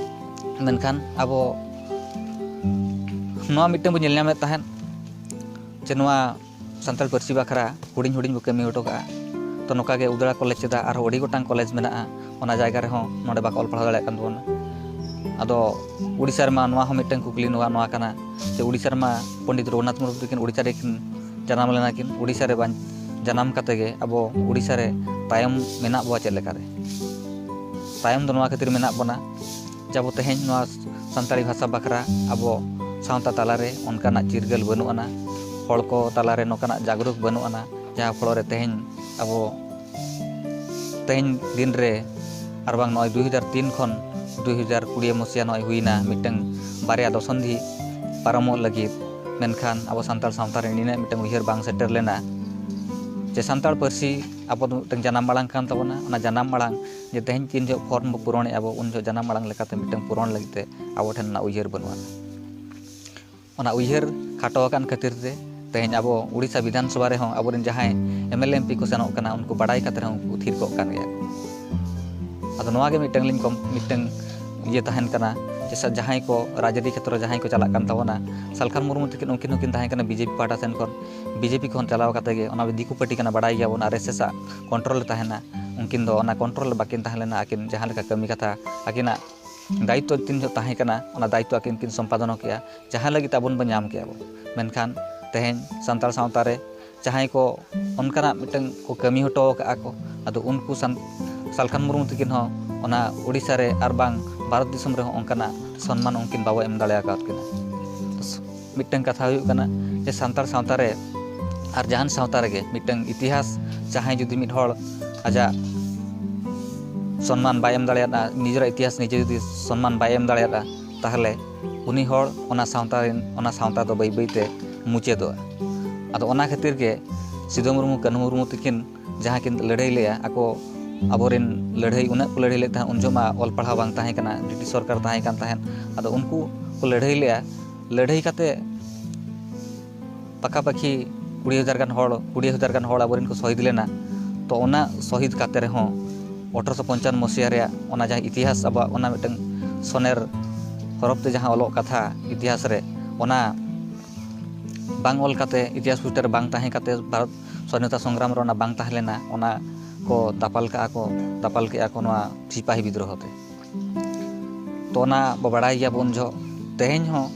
ᱢᱮᱱᱠᱷᱟᱱ ᱟᱵᱚ ᱱᱚᱣᱟ ᱢᱤᱫᱴᱟᱝ ᱵᱚᱱ ᱧᱮᱞ ᱧᱟᱢᱮᱫ ᱛᱟᱦᱮᱸᱫ ᱡᱮ ᱱᱚᱣᱟ ᱥᱟᱱᱛᱟᱲ ᱯᱟᱹᱨᱥᱤ ᱵᱟᱠᱷᱨᱟ ᱦᱩᱰᱤᱧ ᱦᱩᱰᱤᱧ ᱵᱚ ᱠᱟᱹᱢᱤ ᱦᱚᱴᱚ ᱠᱟᱜᱼᱟ᱾ ᱛᱚ ᱱᱚᱝᱠᱟ ᱜᱮ ᱩᱫᱽᱲᱟ ᱠᱚᱞᱮᱡᱽ ᱪᱮᱫᱟᱜ ᱟᱨᱦᱚᱸ ᱟᱹᱰᱤ ᱜᱚᱴᱟᱝ ᱠᱚᱞᱮᱡᱽ ᱢᱮᱱᱟᱜᱼᱟ, ᱚᱱᱟ ᱡᱟᱭᱜᱟ ᱨᱮᱦᱚᱸ ᱱᱚᱰᱮ ᱵᱟᱠᱚ ᱚᱞ ᱯᱟᱲᱦᱟᱣ ᱫᱟᱲᱮᱭᱟᱜ ᱠᱟᱱ ᱛᱟᱵᱚᱱᱟ᱾ ᱟᱫᱚ ᱩᱲᱤᱥᱥᱟ ᱨᱮᱢᱟ ᱱᱚᱣᱟ ᱦᱚᱸ ᱢᱤᱫᱴᱟᱝ ᱠᱩᱠᱞᱤ ᱱᱚᱣᱟ, ᱱᱚᱣᱟ ᱠᱟᱱᱟ ᱡᱮ ᱩᱲᱤᱥᱥᱟ ᱨᱮᱢᱟ ᱯᱚᱱᱰᱤᱛ ᱨᱚᱜᱷᱩᱱᱟᱛᱷ ᱢᱩᱨᱢᱩ ᱛᱟᱹᱠᱤᱱ ᱩᱲᱤᱥᱥᱟ ᱨᱮᱠᱤᱱ ᱡᱟᱱᱟᱢ ᱞᱮᱱᱟ ᱠᱤᱱ, ᱩᱲᱤᱥᱥᱟ ᱨᱮ ᱵᱟᱧ-, ᱡᱟᱱᱟᱢ ᱠᱟᱛᱮ ᱜᱮ ᱟᱵᱚ ᱩᱲᱤᱥᱥᱟ ᱨᱮ ᱛᱟᱭᱚᱢ ᱢᱮᱱᱟᱜ ᱵᱚᱱᱟ ᱪᱮᱫ ᱞᱮᱠᱟᱨᱮ? ᱛᱟᱭᱚᱢ ᱫᱚ ᱱᱚᱣᱟ ᱠᱷᱟᱹᱛᱤᱨ ᱢᱮᱱᱟᱜ ᱵᱚᱱᱟ ᱟᱵᱚ ᱛᱮᱦᱮᱧ ᱱᱚᱣᱟ ᱥᱟᱱᱛᱟᱲᱤ ᱵᱷᱟᱥᱟ ᱵᱟᱠᱷᱨᱟ ᱟᱵᱚ ᱥᱟᱶᱛᱟ ᱛᱟᱞᱟᱨᱮ ᱚᱱᱠᱟᱱᱟᱜ ᱪᱤᱨᱜᱟᱹᱞ ᱵᱟᱹᱱᱩᱜ ᱟᱱᱟ, ᱦᱚᱲ ᱠᱚ ᱛᱟᱞᱟᱨᱮ ᱱᱚᱝᱠᱟᱱᱟᱜ ᱡᱟᱜᱽᱨᱩᱠ ᱵᱟᱹᱱᱩᱜ ᱟᱱᱟ, ᱡᱟᱦᱟᱸ ᱯᱷᱚᱲᱚ ᱨᱮ ᱛᱮᱦᱮᱧ ᱟᱵᱚ ᱛᱮᱦᱮᱧ ᱫᱤᱱ ᱨᱮ ᱟᱨ ᱵᱟᱝ ᱱᱚᱜᱼᱚᱭ ᱫᱩᱭ ᱦᱟᱡᱟᱨ ᱛᱤᱱ ᱠᱷᱚᱱ ᱫᱩᱭ ᱦᱟᱡᱟᱨ ᱠᱩᱲᱤ ᱢᱚᱥᱤᱭᱟ ᱱᱚᱜᱼᱚᱭ ᱦᱩᱭᱱᱟ ᱢᱤᱫᱴᱟᱝ ᱵᱟᱨᱭᱟ ᱫᱚᱥᱚᱱᱫᱷᱤ ᱯᱟᱨᱚᱢᱚᱜ ᱞᱟᱹᱜᱤᱫ, ᱢᱮᱱᱠᱷᱟᱱ ᱟᱵᱚ ᱥᱟᱱᱛᱟᱲ ᱥᱟᱶᱛᱟ ᱨᱮ ᱱᱤᱱᱟᱹᱜ ᱢᱤᱫᱴᱟᱝ ᱩᱭᱦᱟᱹᱨ ᱵᱟᱝ ᱥᱮᱴᱮᱨ ᱞᱮᱱᱟ ᱡᱮ ᱥᱟᱱᱛᱟᱲ ᱯᱟᱹᱨᱥᱤ ᱟᱵᱚ ᱫᱚ ᱢᱤᱫᱴᱟᱝ ᱡᱟᱱᱟᱢ ᱟᱲᱟᱝ ᱠᱟᱱ ᱛᱟᱵᱚᱱᱟ, ᱚᱱᱟ ᱡᱟᱱᱟᱢ ᱟᱲᱟᱝ ᱡᱮ ᱛᱮᱦᱮᱧ ᱛᱤᱱ ᱡᱚᱦᱚᱜ ᱯᱷᱚᱨᱢ ᱵᱚ ᱯᱩᱨᱚᱱᱮᱫᱼᱟ ᱵᱚ, ᱩᱱ ᱡᱚᱦᱚᱜ ᱡᱟᱱᱟᱢ ᱟᱲᱟᱝ ᱞᱮᱠᱟᱛᱮ ᱢᱤᱫᱴᱟᱝ ᱯᱩᱨᱚᱱ ᱞᱟᱹᱜᱤᱫ ᱛᱮ ᱟᱵᱚ ᱴᱷᱮᱱ ᱚᱱᱟ ᱩᱭᱦᱟᱹᱨ ᱵᱟᱹᱱᱩᱜᱼᱟ᱾ ᱚᱱᱟ ᱩᱭᱦᱟᱹᱨ ᱠᱷᱟᱴᱚ ᱟᱠᱟᱱ ᱠᱷᱟᱹᱛᱤᱨ ᱛᱮ ᱛᱮᱦᱮᱧ ᱟᱵᱚ ᱩᱲᱤᱥᱥᱟ ᱵᱤᱫᱷᱟᱱ ᱥᱚᱵᱷᱟ ᱨᱮᱦᱚᱸ ᱟᱵᱚᱨᱮᱱ ᱡᱟᱦᱟᱸᱭ M L A M P ᱠᱚ ᱥᱮᱱᱚᱜ ᱠᱟᱱᱟ, ᱩᱱᱠᱩ ᱵᱟᱲᱟᱭ ᱠᱟᱛᱮ ᱨᱮᱦᱚᱸ ᱩᱱᱠᱩ ᱛᱷᱤᱨ ᱠᱚᱜ ᱠᱟᱱ ᱜᱮᱭᱟ ᱠᱚ᱾ ᱟᱫᱚ ᱱᱚᱣᱟ ᱜᱮ ᱢᱤᱫᱴᱟᱝ ᱞᱤᱧ ᱠᱚᱢ-, ᱢᱤᱫᱴᱟᱝ ᱤᱭᱟᱹ ᱛᱟᱦᱮᱱ ᱠᱟᱱᱟ ᱡᱮ ᱥᱟ-, ᱡᱟᱦᱟᱸᱭ ᱠᱚ ᱨᱟᱡᱽᱟᱹᱨᱤ ᱠᱷᱮᱛᱨᱚ ᱡᱟᱦᱟᱸᱭ ᱠᱚ ᱪᱟᱞᱟᱜ ᱠᱟᱱ ᱛᱟᱵᱚᱱᱟ, ᱥᱟᱞᱠᱷᱟᱱ ᱢᱩᱨᱢᱩ ᱛᱟᱹᱠᱤᱱ ᱩᱱᱠᱤᱱ ᱦᱚᱸᱠᱤᱱ ᱛᱟᱦᱮᱸ ᱠᱟᱱᱟ ᱵᱤ ᱡᱮ ᱯᱤ ᱯᱟᱦᱴᱟ ᱥᱮᱱ ᱠᱷᱚᱱ, ᱵᱤ ᱡᱮ ᱯᱤ ᱠᱷᱚᱱ ᱪᱟᱞᱟᱣ ᱠᱟᱛᱮ ᱜᱮ ᱚᱱᱟ ᱫᱤᱠᱩ ᱯᱟᱹᱴᱤ ᱠᱟᱱᱟ, ᱵᱟᱲᱟᱭ ᱜᱮᱭᱟᱵᱚᱱ, ᱟᱨ ᱮᱥ ᱮᱥ ᱟᱜ ᱠᱚᱱᱴᱨᱳᱞ ᱨᱮ ᱛᱟᱦᱮᱱᱟ᱾ ᱩᱱᱠᱤᱱ ᱫᱚ ᱚᱱᱟ ᱠᱚᱱᱴᱨᱳᱞ ᱨᱮ ᱵᱟᱹᱠᱤᱱ ᱛᱟᱦᱮᱸ ᱞᱮᱱᱟ, ᱟᱹᱠᱤᱱ ᱡᱟᱦᱟᱸ ᱞᱮᱠᱟ ᱠᱟᱹᱢᱤ ᱠᱟᱛᱷᱟ ᱟᱹᱠᱤᱱᱟᱜ ᱫᱟᱭᱤᱛᱛᱚ ᱛᱤᱱ ᱡᱚᱦᱚᱜ ᱛᱟᱦᱮᱸ ᱠᱟᱱᱟ, ᱚᱱᱟ ᱫᱟᱭᱤᱛᱛᱚ ᱟᱹᱠᱤᱱ ᱠᱤᱱ ᱥᱚᱢᱯᱟᱫᱚᱱ ᱠᱮᱜᱼᱟ, ᱡᱟᱦᱟᱸ ᱞᱟᱹᱜᱤᱫ ᱟᱵᱚᱱ ᱵᱚᱱ ᱧᱟᱢ ᱠᱮᱜᱼᱟ ᱵᱚ᱾ ᱢᱮᱱᱠᱷᱟᱱ ᱛᱮᱦᱮᱧ ᱥᱟᱱᱛᱟᱲ ᱥᱟᱶᱛᱟ ᱨᱮ ᱡᱟᱦᱟᱸᱭ ᱠᱚ ᱚᱱᱠᱟᱱᱟᱜ ᱢᱤᱫᱴᱟᱝ ᱠᱚ ᱠᱟᱹᱢᱤ ᱦᱚᱴᱚ ᱟᱠᱟᱫᱼᱟ ᱠᱚ, ᱟᱫᱚ ᱩᱱᱠᱩ ᱥᱟᱱ-, ᱥᱟᱞᱠᱷᱟᱱ ᱢᱩᱨᱢᱩ ᱛᱟᱹᱠᱤᱱ ᱦᱚᱸ ᱚᱱᱟ ᱳᱰᱤᱥᱟ ᱨᱮ ᱟᱨ ᱵᱟᱝ ᱵᱷᱟᱨᱚᱛ ᱫᱤᱥᱚᱢ ᱨᱮᱦᱚᱸ ᱚᱱᱠᱟᱱᱟᱜ ᱥᱚᱱᱢᱟᱱ ᱩᱱᱠᱤᱱ ᱵᱟᱵᱚ ᱮᱢ ᱫᱟᱲᱮ ᱟᱠᱟᱫ ᱠᱤᱱᱟ᱾ ᱢᱤᱫᱴᱟᱝ ᱠᱟᱛᱷᱟ ᱦᱩᱭᱩᱜ ᱠᱟᱱᱟ ᱡᱮ ᱥᱟᱱᱛᱟᱲ ᱥᱟᱶᱛᱟ ᱨᱮ ᱟᱨ ᱡᱟᱦᱟᱱ ᱥᱟᱶᱛᱟ ᱨᱮᱜᱮ ᱢᱤᱫᱴᱟᱝ ᱤᱛᱤᱦᱟᱥ ᱡᱟᱦᱟᱸᱭ ᱡᱩᱫᱤ ᱢᱤᱫ ᱦᱚᱲ ᱟᱡᱟᱜ ᱥᱚᱱᱢᱟᱱ ᱵᱟᱭ ᱮᱢ ᱫᱟᱲᱮᱭᱟᱫᱼᱟ, ᱱᱤᱡᱮᱨᱟᱜ ᱤᱛᱤᱦᱟᱥ ᱱᱤᱡᱮ ᱡᱩᱫᱤ ᱥᱚᱱᱢᱟᱱ ᱵᱟᱭ ᱮᱢ ᱫᱟᱲᱮᱭᱟᱫᱼᱟ, ᱛᱟᱦᱚᱞᱮ ᱩᱱᱤ ᱦᱚᱲ ᱚᱱᱟ ᱥᱟᱶᱛᱟ ᱨᱮᱱ, ᱚᱱᱟ ᱥᱟᱶᱛᱟ ᱫᱚ ᱵᱟᱹᱭ ᱵᱟᱹᱭᱛᱮ ᱢᱩᱪᱟᱹᱫᱚᱜᱼᱟ᱾ ᱟᱫᱚ ᱚᱱᱟ ᱠᱷᱟᱹᱛᱤᱨ ᱜᱮ ᱥᱤᱫᱩ ᱢᱩᱨᱢᱩ, ᱠᱟᱹᱱᱦᱩ ᱢᱩᱨᱢᱩ ᱛᱟᱹᱠᱤᱱ ᱡᱟᱦᱟᱸ ᱠᱤᱱ ᱞᱟᱹᱲᱦᱟᱹᱭ ᱞᱮᱜᱼᱟ, ᱟᱠᱚ ᱟᱵᱚᱨᱮᱱ ᱞᱟᱹᱲᱦᱟᱹᱭ ᱩᱱᱟᱹᱜ ᱠᱚ ᱞᱟᱹᱲᱦᱟᱹᱭ ᱞᱮᱫ ᱛᱟᱦᱮᱸᱫ, ᱩᱱ ᱡᱚᱦᱚᱜ ᱢᱟ ᱚᱞ ᱯᱟᱲᱦᱟᱣ ᱵᱟᱝ ᱛᱟᱦᱮᱸ ᱠᱟᱱᱟ, ᱵᱨᱤᱴᱤᱥ ᱥᱚᱨᱠᱟᱨ ᱛᱟᱦᱮᱸ ᱠᱟᱱ ᱛᱟᱦᱮᱸᱫ᱾ ᱟᱫᱚ ᱩᱱᱠᱩ ᱠᱚ ᱞᱟᱹᱲᱦᱟᱹᱭ ᱞᱮᱜᱼᱟ, ᱞᱟᱹᱲᱦᱟᱹᱭ ᱠᱟᱛᱮ ᱯᱟᱠᱟᱯᱟᱠᱤ ᱠᱩᱲᱤ ᱦᱟᱡᱟᱨ ᱜᱟᱱ ᱦᱚᱲ, ᱠᱩᱲᱤ ᱦᱟᱡᱟᱨ ᱜᱟᱱ ᱦᱚᱲ ᱟᱵᱚᱨᱮᱱ ᱠᱚ ᱥᱚᱦᱤᱫ ᱞᱮᱱᱟ᱾ ᱛᱚ ᱚᱱᱟ ᱥᱚᱦᱤᱫ ᱠᱟᱛᱮ ᱨᱮᱦᱚᱸ ᱟᱴᱷᱨᱚᱥᱚ ᱯᱚᱧᱪᱟᱱᱱᱚ ᱢᱚᱥᱤᱦᱟ ᱨᱮᱭᱟᱜ ᱚᱱᱟ ᱡᱟᱦᱟᱸ ᱤᱛᱤᱦᱟᱥ ᱟᱵᱚᱣᱟᱜ ᱚᱱᱟ ᱢᱤᱫᱴᱟᱝ ᱥᱚᱱᱮᱨ ᱦᱚᱨᱚᱯ ᱛᱮ ᱡᱟᱦᱟᱸ ᱚᱞᱚᱜ ᱠᱟᱛᱷᱟ ᱤᱛᱤᱦᱟᱥ ᱨᱮ, ᱚᱱᱟ ᱵᱟᱝ ᱚᱞ ᱠᱟᱛᱮ, ᱤᱛᱤᱦᱟᱥ ᱯᱩᱥᱴᱟᱹ ᱨᱮ ᱵᱟᱝ ᱛᱟᱦᱮᱸ ᱠᱟᱛᱮ, ᱵᱷᱟᱨᱚᱛ ᱥᱣᱟᱫᱷᱤᱱᱚᱛᱟ ᱥᱚᱝᱜᱨᱟᱢ ᱨᱮ ᱚᱱᱟ ᱵᱟᱝ ᱛᱟᱦᱮᱸ ᱞᱮᱱᱟ, ᱚᱱᱟ ᱠᱚ ᱫᱟᱯᱟᱞ ᱠᱟᱜᱼᱟ ᱠᱚ, ᱫᱟᱯᱟᱞ ᱠᱮᱜᱼᱟ ᱠᱚ ᱱᱚᱣᱟ ᱥᱤᱯᱟᱦᱤ ᱵᱤᱫᱽᱨᱳᱦᱚ ᱛᱮ᱾ ᱛᱚ ᱚᱱᱟ ᱵᱚ ᱵᱟᱲᱟᱭ ᱜᱮᱭᱟᱵᱚᱱ ᱡᱚᱦᱚᱜ ᱛᱮᱦᱮᱧ ᱦᱚᱸ